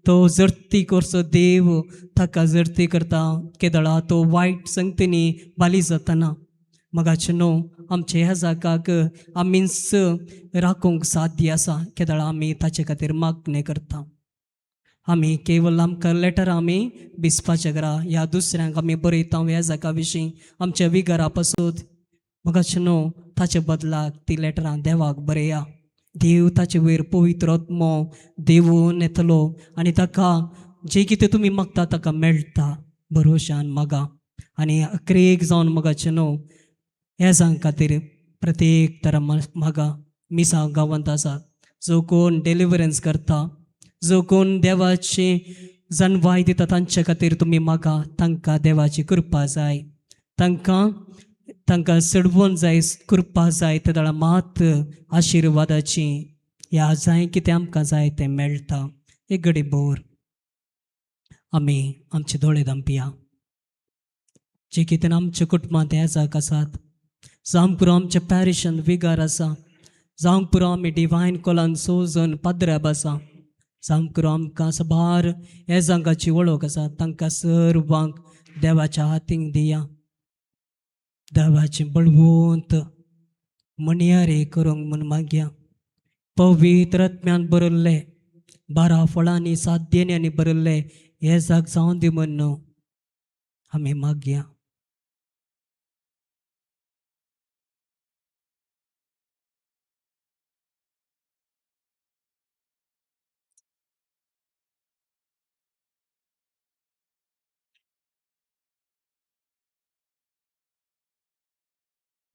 तो जर्ती करचो देव ताका जर्ती करता केदळा तो वायट संगतींनी बाली जाताना. मगाचें न्हू आमच्या ह्या जागाक आमीच राखूंक साध्य आसा केदळा आमी ताचे खातीर मागणें करता. आमी केवल आमकां लेटर आमी बिस्पाच्या घरा ह्या दुसऱ्यांक आमी बरयता ह्या जागा विशीं आमच्या विगारा पासून. मगाचें न्हू ताचे बदलाक ती लेटरां देवाक बरया. देव ताचे वयर पवित्र आत्मो देवून येतलो आनी ताका जें कितें तुमी मागता ताका मेळटा. भरोशान मागा. आनी अक्रेक जावन मगाचें न्हू ह्या खातीर प्रत्येक तरा मागा. मिसां गांवांत आसा, जो कोण डिलिवरन्स करता, जो कोण देवाची जनवाय दिता तांचे खातीर तुमी मागा. तांकां देवाची कृपा जाय, तांकां तांकां चडवण जाय, कृपा जाय. ते दळा मात आशिर्वादाची ह्या जाय कितें आमकां जाय तें मेळटा. एक घडी भोर आमी आमचे दोळे धांपया. जे कितें आमच्या कुटुंबांत येजाक आसात, जावंक पुरो आमच्या पॅरिशान विगार आसा, जावंक पुरो आमी डिवायन कॉलान सोजन पाद्र्याब आसा, जावंक पुरो आमकां साबार येजांकाची वळख आसा, तांकां सर्वांक देवाच्या हातींक दिया. देवाचें बळवंत म्हणयारे करूंक म्हूण मागया. पवित्र आत्म्यान बरयल्ले 12 फळांनी 7 देण्यांनी बरयल्ले हे जाग जावन दी म्हूण न्हू आमी मागया.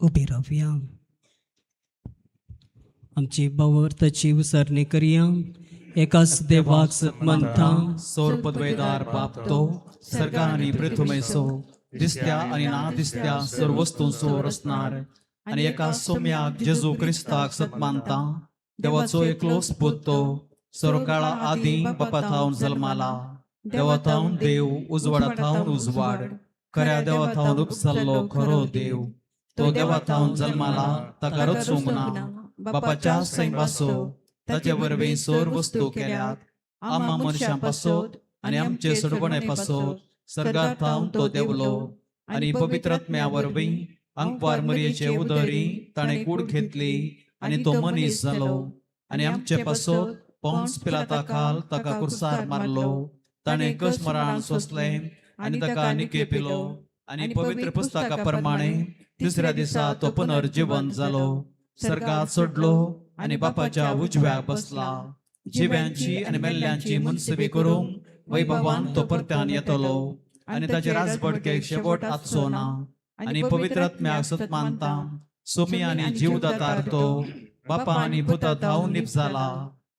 उबी रावया, आमची भावार्थाची विसरणी करया. एकाच देवाक मानता, सौर पदवेदार बाप तो सर्गा आणि पृथ्वीसो दिसत्या आणि ना दिसत्या सर्व वस्तूंचो रचणार आणि एका सोम्याक जेजू क्रिस्ताक सत मानता, देवाचो एकलोच पूत तो सर्व काळा आदी बापा थावन जल्माला, देवा थावन देव, उजवाडा थावन उजवाड, खऱ्या देवा थावन उपसल्लो खरो देव, तो देवा थावन जल्माला, ताका रचूंक ना, बापाच्या सैमासो ताचे वरवीं सोर वस्तू केल्यात, आम्हा मनशां पासत आनी आमचे सडवणे पासत सर्गार थावन तो देवलो आनी पवित्र आत्म्या वरवीं अंकवार मरयेचे उदरी ताणें कूड घेतली आनी तो मनीस जालो आनी आमचे पासत पोंस पिलाता खाल ताका कुर्सार मारलो, ताणें कस मरण सोंसलें आनी ताका निके पिलो आनी पवित्र पुस्तका प्रमाणे तिसऱ्या दिसा तो पुनर्जिवंत जालो, सर्गात सोडलो आनी बापाच्या उजव्याक बसला, जिव्यांची आनी मेल्ल्यांची मुनसबी करूंक वैभवान तो परत्यान येतलो आनी ताचे राजबडकेक शेवट आसचो ना आनी पवित्र आत्म्याक सत मानता, सुमी आनी जीवदातार तो बापा आनी पुता धांवन निप जाला,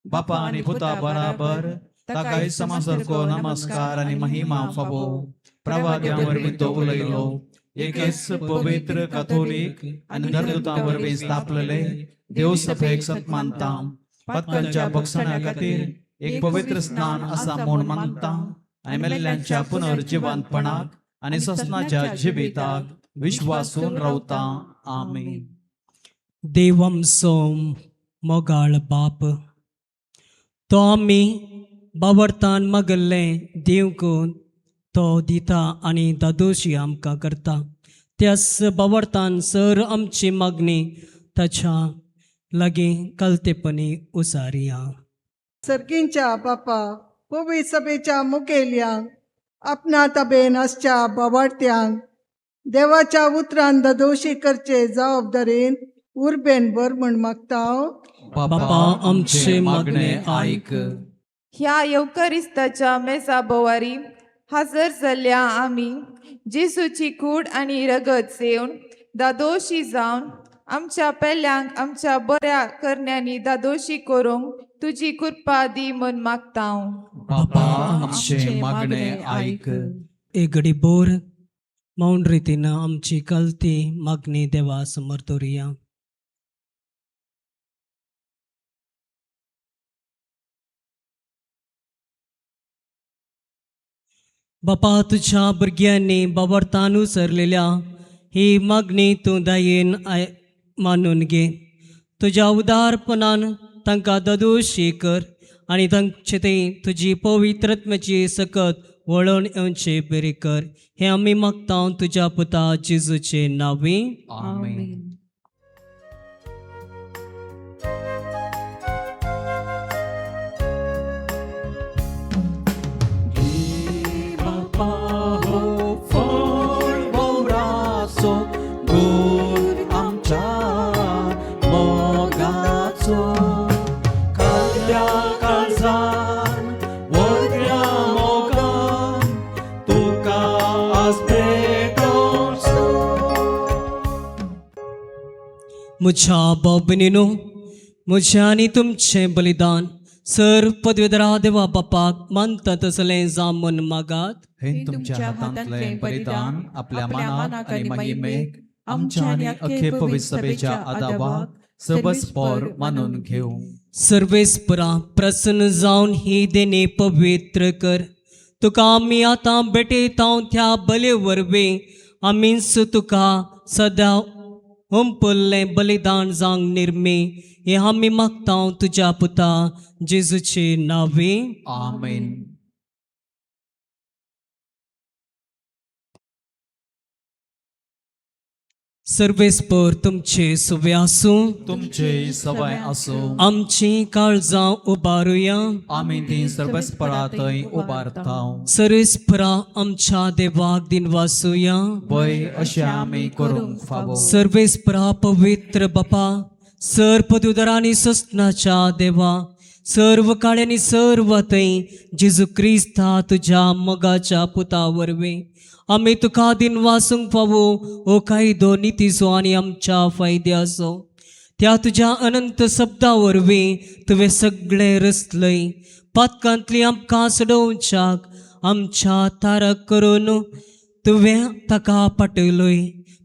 बापा आनी पुता बराबर ताकाय समासारको नमस्कार आनी महिमा फावो. प्रवाद्या वरवीं तो उलयलो, एकेच पवित्र काथोलीक आनी धर्मदूतां वरवीं स्थापलेले देवसभेक सत मानता, पत्कांच्या बक्षणा खातीर एक पवित्र स्नान आसा म्हूण मानता आनी मेल्ल्यांच्या पुनर्जिवंतपणाक आनी ससनाच्या जिविताक विश्वासून रावता. आमेन. देव आमचो मोगाळ बाप, तो आमी बावडतान मागल्लें दिवंक तो दिता आनी दादोशी आमकां करता. त्याच बावडतान सर आमची मागणी ताच्या लागीं कालतेपणी उसारया. सर्गींच्या बापा, पवित्र सभेच्या मुखेल्यांक, आपणा ताबेन आसच्या बावाडत्यांक देवाच्या उतरान ददोशी करचे जबाबदारेन उर्बेन भर म्हूण मागता. बापा आमचे मागणे आयक. ह्या येवकरिस्ताच्या मेजा बोवारी हजर जाल्ल्या आमी जेजूची कूड आनी रगत सेवन दादोशी जावन आमच्या पेल्यांक आमच्या बऱ्या करण्यांनी दादोशी करूंक तुजी कृपा दी म्हूण मागता. बापा आमचे मागणे आयक. एक घडी बोर मौन रितीन आमची कलती मागणी देवा समोर दवरुया. बापा तुझ्या भुरग्यांनी बाबरतान उसरलेल्या ही मागणी तूं दयेन मानून घे. तुज्या उदारपणान तांकां ददोशी कर आनी तांचे ते तुजी पवित्रत्म्याची सकत वळोवन येवचे बरी कर. हें आमी मागता तुज्या पुता जेजूचे नांवी. आमेन. बापा हो फळ बोवराचो गुण आमच्या मोगाचो, काळ्या काळजान व्हडल्या मोगान तुका आज भेटोवचो. म्हज्या बाबनीनो, म्हजें आनी तुमचें बलिदान सर पदवेदरा देवा बापाक मानता तसलें जावं म्हूण मागात. हे तुमच्या हातांतलें बलिदान आपल्या मानाक आनी महिमेक आमच्या आनी अख्खे पवित्र सभेच्या आदाबाक सबस पोर मानून घेवं. सर्वेस्परा प्रसन्न जावन ही देणी पवित्र कर. तुका आमी आतां भेटयता त्या बले वरवीं आमीच तुका सदां हुंपल्लें बलिदान जावंक निर्मी हें आमी मागता तुज्या पुता जेजूचे नांवे. आमेन. सर्वेस्पर तुमचे सुवे आसूं. तुमचे सवय आसूं. आमची काळजां उबारुया. आमी ती सर्वस्परा थंय उबारता. सर्वेस्परा आमच्या देवाक दिनवासुया. वय अशें आमी करूंक फावो. सर्वेस्परा पवित्र बापा, सर पदुदरांनी ससनाच्या देवा, सर्व काळ्यांनी सर्व थंय जेजू क्रिस्ता तुज्या मोगाच्या पुता वरवीं आमी तुका दिनवासूंक फावो. हो कायदो नितीचो आनी आमच्या फायद्याचो. त्या तुज्या अनंत शब्दा वरवीं तुवें सगळें रचलय. पातकांतली आमकां सडोवच्याक आमच्या तारक करून तुवें ताका पाटयलोय.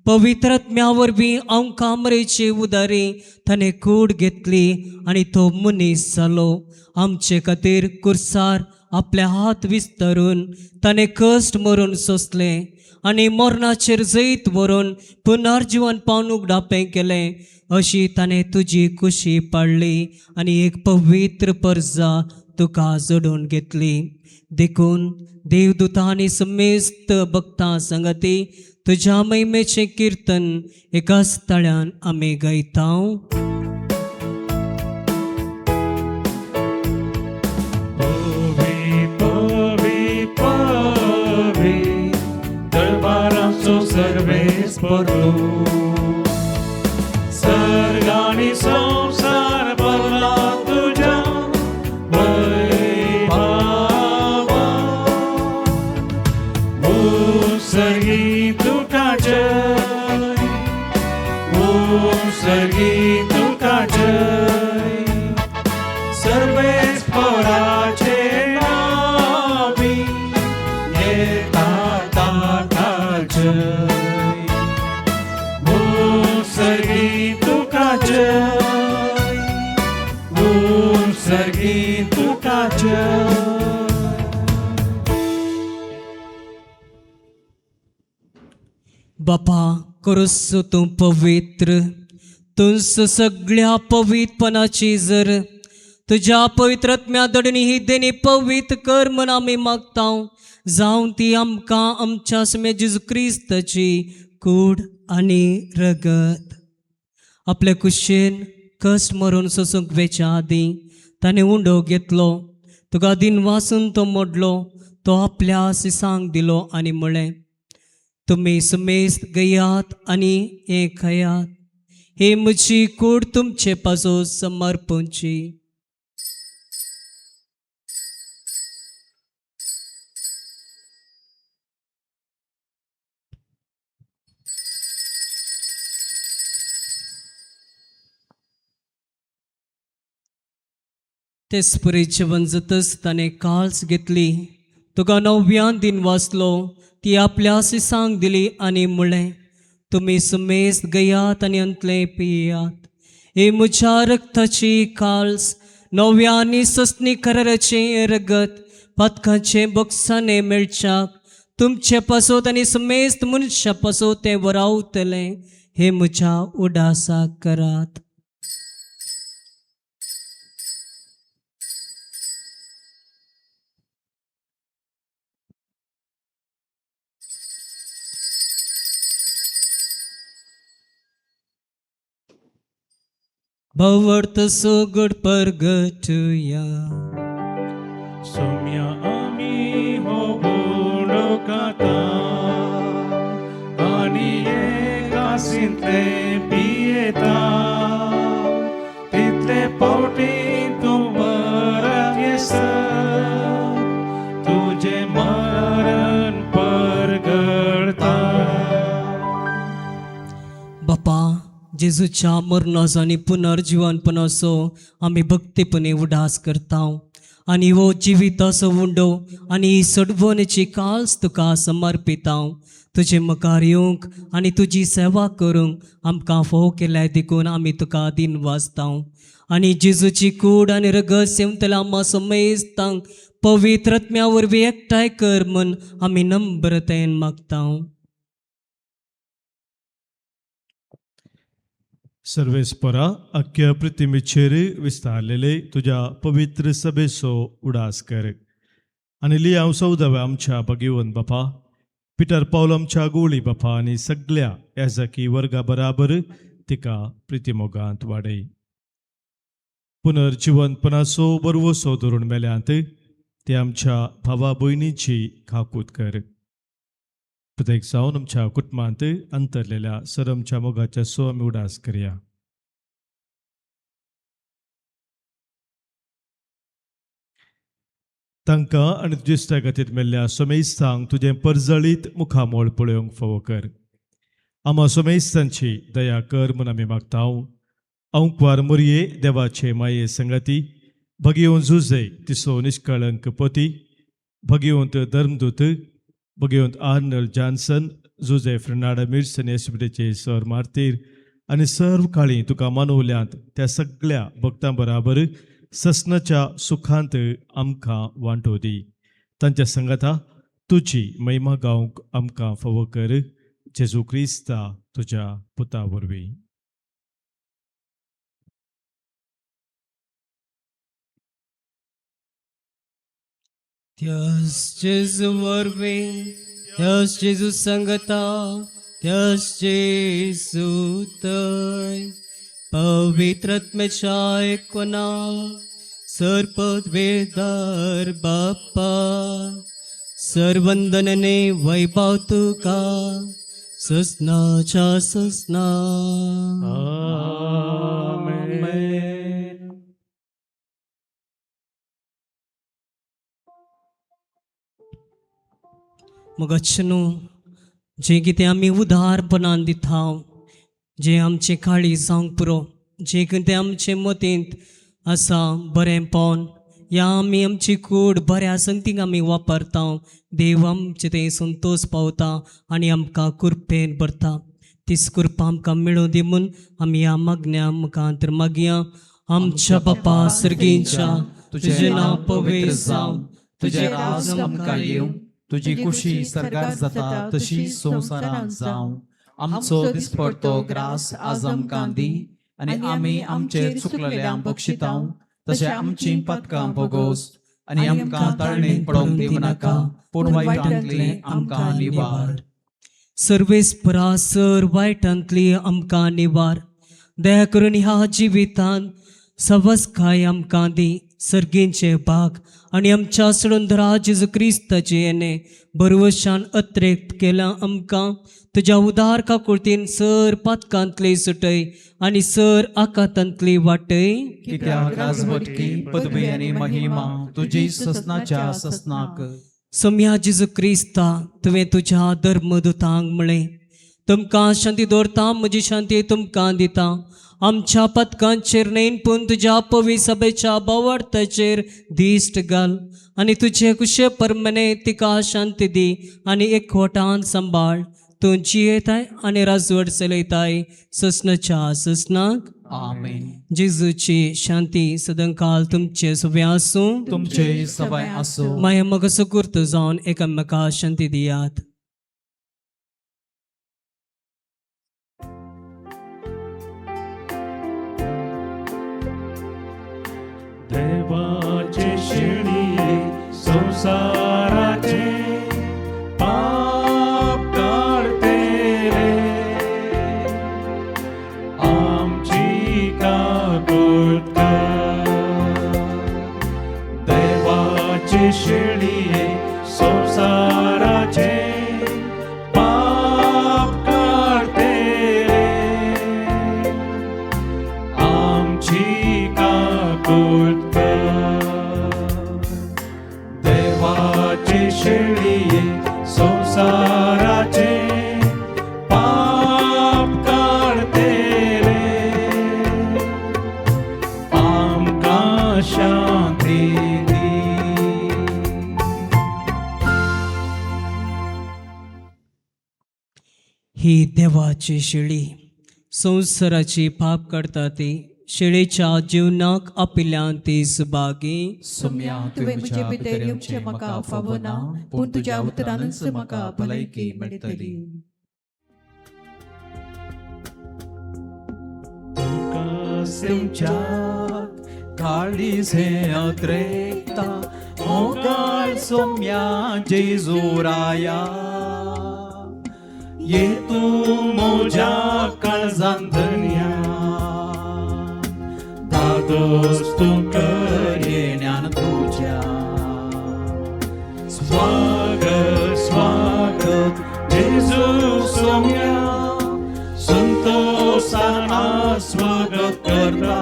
पवित्र आत्म्या वरवीं आमकां मरेची उदारी ताणें कूड घेतली आनी तो मनीस जालो. आमचे खातीर कुर्सार आपले हात विस्तरून ताणें कश्ट मरून सोंसलें आनी मरणाचेर जैत व्हरून पुनर्जिवन पावन उगडापें केलें. अशी ताणें तुजी कुशी पाडली आनी एक पवित्र परजा तुका जोडून घेतली. देखून देवदूतां आनी समेस्त भक्तां संगती तुज्या महिमेचें किर्तन एकाच ताळ्यान आमी गायता. पवी पवी पवी दरबाराचो सर्वेस परतू, सर्ग आनी संवसार भरला तुज्या वैभवा. उत्सर्गी तुका जय, उत्सर्गी तुका जय, सर्वेस्पराचे नावी येता ताका जय. उत्सर्गी तुका जय, उत्सर्गी तुका जय. बापा, करूस तूं पवित्र, तुंस सगळ्या पवित्रपणाची जर तुज्या पवित्रत्म्या दडणी ही देणी पवित्र कर म्हण आमी मागता. जावं ती आमकां आमच्या समे जेजू क्रिस्ताची कूड आनी रगत. आपले कुशेन कश्ट मरून सोसूंक वेच्या आदीं ताणें उंडो घेतलो, तुका दिनवासून तो मोडलो, तो आपल्या सिसांक दिलो आनी म्हळें, तुमी समेस्त गयात आनी हें खायात. ही म्हजी कूड तुमचे पासो समर्पणची. तेच परी जेवण जातच ताणें काळज घेतली, तुका नव्यान दिन वाचलो, ती आपल्या सिसांक दिली आनी म्हळें, तुमी समेस्त गयात आनी अंतलें पियात. ही म्हज्या रक्ताची काळज, नव्या आनी सस्नी कराराचें रगत, पातकाचें बोक्साने मेळच्याक तुमचे पासत आनी समेस्त मनशा पासत तें वरावतलें. हे म्हज्या उडासाक करात. भवर्थ सुगड परगटुया. सोम्या आमी हो गुंडो खाता आनी एकासींतले पियेता, तितले पावटी तूं परत येसर तुजें मरण परगळता. बापा, जेजूच्या मरणाचो आनी पुनर्जिवनपणाचो आमी भक्तीपणे उडास करता आनी हो जिविताचो उंडो आनी ही सडवणेची काळज तुका समर्पिता. तुजे मुखार येवंक आनी तुजी सेवा करूंक आमकां फोव केल्यार देखून आमी तुका दिन वाचता. आनी जेजूची कूड आनी रगत सेवतल्या आम्हा समेस्तांक पवित्र आत्म्या वरवीं एकठांय कर म्हूण आमी नम्रतायेन मागता. सर्वेस्परा अख्ख्या पृथ्वीचेर विस्तारलेले तुज्या पवित्र सभेचो उडास कर आनी लियांव सौदव्या आमच्या भगिवन बापा पिटर पावल आमच्या गोळी बापा आनी सगळ्या याजकी वर्गा बराबर तिका प्रितीमोगांत वाडय. पुनर्जिवनपणाचो बरवसो धरून मेल्यांत ते आमच्या भावा भयणीची खाकूत कर. प्रत्येक जावन आमच्या कुटुंबांत अंतरलेल्या सरमच्या मोगाच्या सो आमी उडास करया. तांकां आनी तुजे खातीर मेल्ल्या सोमेस्तांक तुजें परजळीत मुखामोळ पळोवंक फावो कर. आमा सोमेस्तांची दया कर म्हूण आमी मागता. अंकवार मोरये देवाचे माये संगती भगेवन जुजे तिसो निष्कळंक पती भगेवंत धर्मदूत भगेवंत आर्नल जॉन्सन जुजे फ्रेनाडा मिर्सन येसुबडेचे सर मार्तीर आनी सर्व काळी तुका मानवल्यांत त्या सगळ्या भक्तां बराबर ससनाच्या सुखांत आमकां वांटो दी. तांच्या संगता तुजी महिमा गावंक आमकां फावो कर. जेजू क्रिस्ता तुज्या पुता वरवीं. त्यास जेजू वरवीं, त्यास जेजू संगता, त्यास जेजू तय पवित्र आत्म्याच्या एकवना सर्पद्वेदार बाप्पा सर्वंदनने वैभव तुका ससनाच्या ससना. आमेन. मग न्हू जें कितें आमी उदारपणान दिता, जें आमचें काळीज जावंक पुरो, जें कितें आमचे मतींत आसा बरेंपण या आमी आमची कूड बऱ्या संगतीक आमी वापरता, देव आमचे थंय संतोश पावता आनी आमकां कृपेन भरता. तीच कृपा आमकां मेळूं दी म्हूण आमी ह्या मागण्या मुखांतर मागया. आमच्या बापा सर्गींच्या, तुजें नांव पवित्र जावं, तुजें राज आमकां येवं, तुजी कुशी सर्गार जाता तशी संवसारांत जावं. आमचो दिसपडतो ग्रास आज आमकां दी आनी आमी आमचे चुकलेल्यांक बक्षितांव तशें आमची पातकां भोगोस आनी आमकां ताळणेक पडोवंक दिवं नाका, पूण वायटांतलें आमकां निवार. सर्वेस्परा सर वायटांतली आमकां निवार. दया करून ह्या जिवितांत सवसकाय आमकां दी. सर्गींचे भाग आनी आमच्या सळंदरा जेजू क्रिस्ताचे येणे बरवशान अत्रेक्त केलां आमकां. तुज्या उदार काकुळतीन सर पातकांतली सुटय आनी सर आकातांतली वाटय. कित्याक राजवटकी पदवी आनी महिमा तुजी ससनाच्या ससनाक. सोम्या जेजू क्रिस्ता, तुवें तुज्या धर्मदुतांक म्हळें, तुमकां शांती दवरता, म्हजी शांती तुमकां दिता. आमच्या पथकांचेर न्हय पूण तुज्या पवी सभेच्या बोवार्थाचेर दिश्ट घाल आनी तुजे कुशे परमने तिका शांती दी आनी एकवटान सांबाळ. तूं जियेताय आनी राजवट चलयताय ससनाच्या ससनाक. आमेन. जेजूची शांती सदांकाल तुमचे सगळें आसूं. तुमचे सबाय आसूं. माया म्हाका सुकुर्त जावन एकामेका शांती दियात. देवाचे शेळये संसाराचे पाप काडतेले आमची काकूत कर. देवाचे शेळये संसाराचे पाप काडतेले आमची काकूत कर. देवाचे शेळये संसाराचे पाप काडतेले आमकां शांती दी. ही देवाची शेळी संवसाराची पाप काडटा ती. शेळेच्या जीवनाक आपल्यान ती सुभागी. सोम्या, तुवें म्हजे भितर येवचें म्हाका फावना, पूण तुज्या उतरानच म्हाका भलायकी मेळटली. तुका सेवच्याक काळीज हें अत्रेकता, मोगाळ सोम्या जेजूराया, ये तूं म्हज्या काळजान धन्या, दादोस तूं कर येण्यान तुज्या. स्वागत स्वागत जेजू सोम्या, संतोषान स्वागत करता,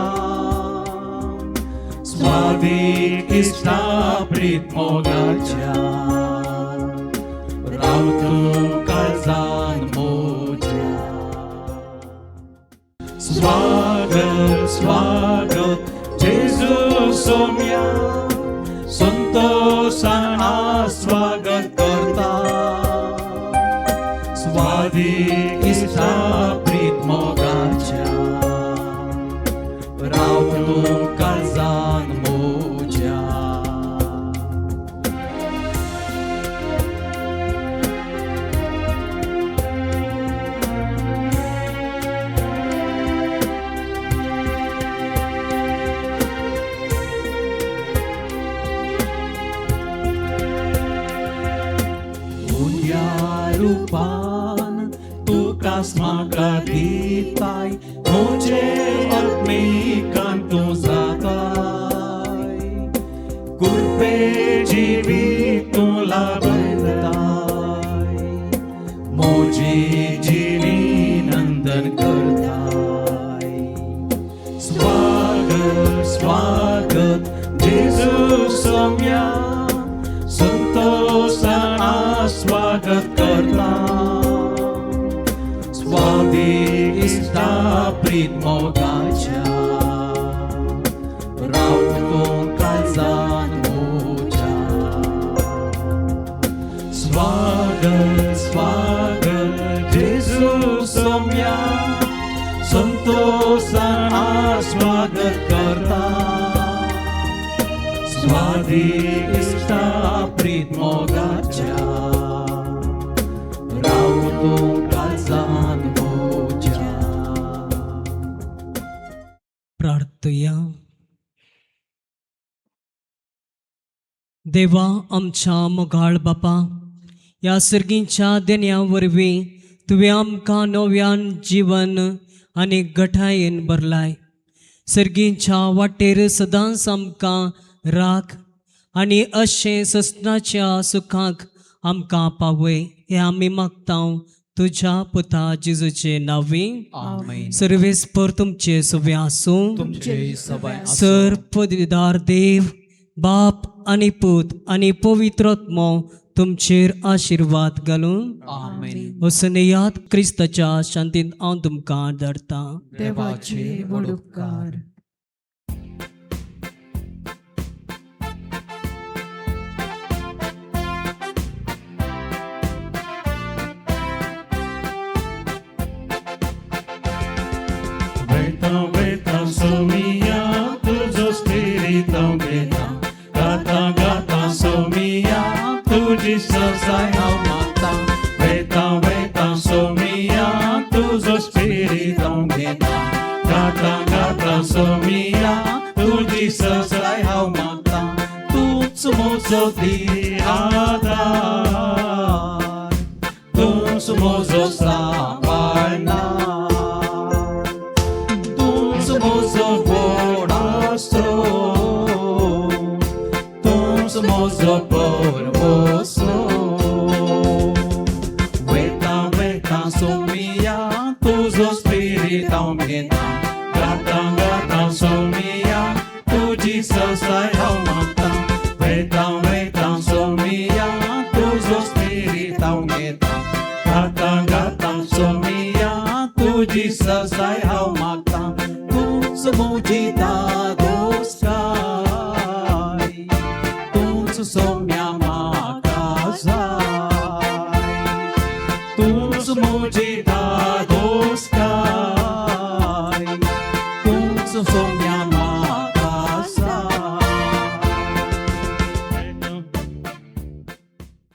स्वादीक इश्टा प्रीत मोगाच्या, राव तूं काळजान म्हज्या. स्वागत स्वागत जेजू सोम्या, संतोषान स्वागत करता, स्वादीक इश्टा प्रीत मोगाच्या, राव तूं काळजान म्हज्या. उद्या रुपान तुका म्हाका दिताय, म्हजे आत्मिकान तूं जाताय, कृपे जिवीत तूं लाभताय, म्हजी जिणी नंदन करताय. स्वागत स्वागत जेजू सोम्या, संतोषान स्वागत करता, स्वादीक इश्टा प्रीत मोगाच्या, राव तूं काळजान म्हज्या. स्वागत स्वागत जेजू सोम्या, संतोषान स्वागत करता, स्वादीक इश्टा प्रीत मोगाच्या, राव तूं काळजान म्हज्या. प्रार्थया. देवा आमच्या मोगाळ बापा, ह्या सर्गींच्या देण्या वरवीं तुवें आमकां नव्यान जीवन आनी गठायेन भरलाय. सर्गींच्या वाटेर सदांच आमकां राख आनी अशें ससनाच्या सुखाक आमकां पावय, हें आमी मागता तुज्या पुता जेजूचे नांवी. आमेन. सर्वेस्पर तुमचे सगळें आसूं. तुमचे सबाय आसूं. सर पदवीदार देव बाप आनी पूत आनी पवित्र आत्मो तुमचेर आशिर्वाद घालून. आमेन. वसनेयात क्रिस्ताच्या शांतीन हांव तुमकां धाडटा. देवाचे व्हड उपकार. वेता वेता सोमिया, तुजो स्पिरीत हांव घेता, गाता गाता सोमिया, तुजी सजाय हांव मागता. वेता वेता सोमिया, तुजो स्पिरीत हांव घेता, गाता गाता सोमिया, तुजी सजाय हांव मागता. तूंच म्हजो धीर आदार, तूंच म्हजो सांबाळणार, तूंच म्हजो व्हड आसरो, तूंच म्हजो परवसो. वेता वेता सोमिया, तुजो स्पिरीत हांव घेता, गाता गाता सोमिया, तुजी ससाय हांव मागता. वेता वेता सोमिया, तुजो स्पिरीत हांव घेता, गाता गाता सोमिया, तुजी ससाय हांव मागता. तूंच म्हजी दादोसकाय, तूंच सोम्या म्हाका जाय, तूंच म्हजी दादोसकाय,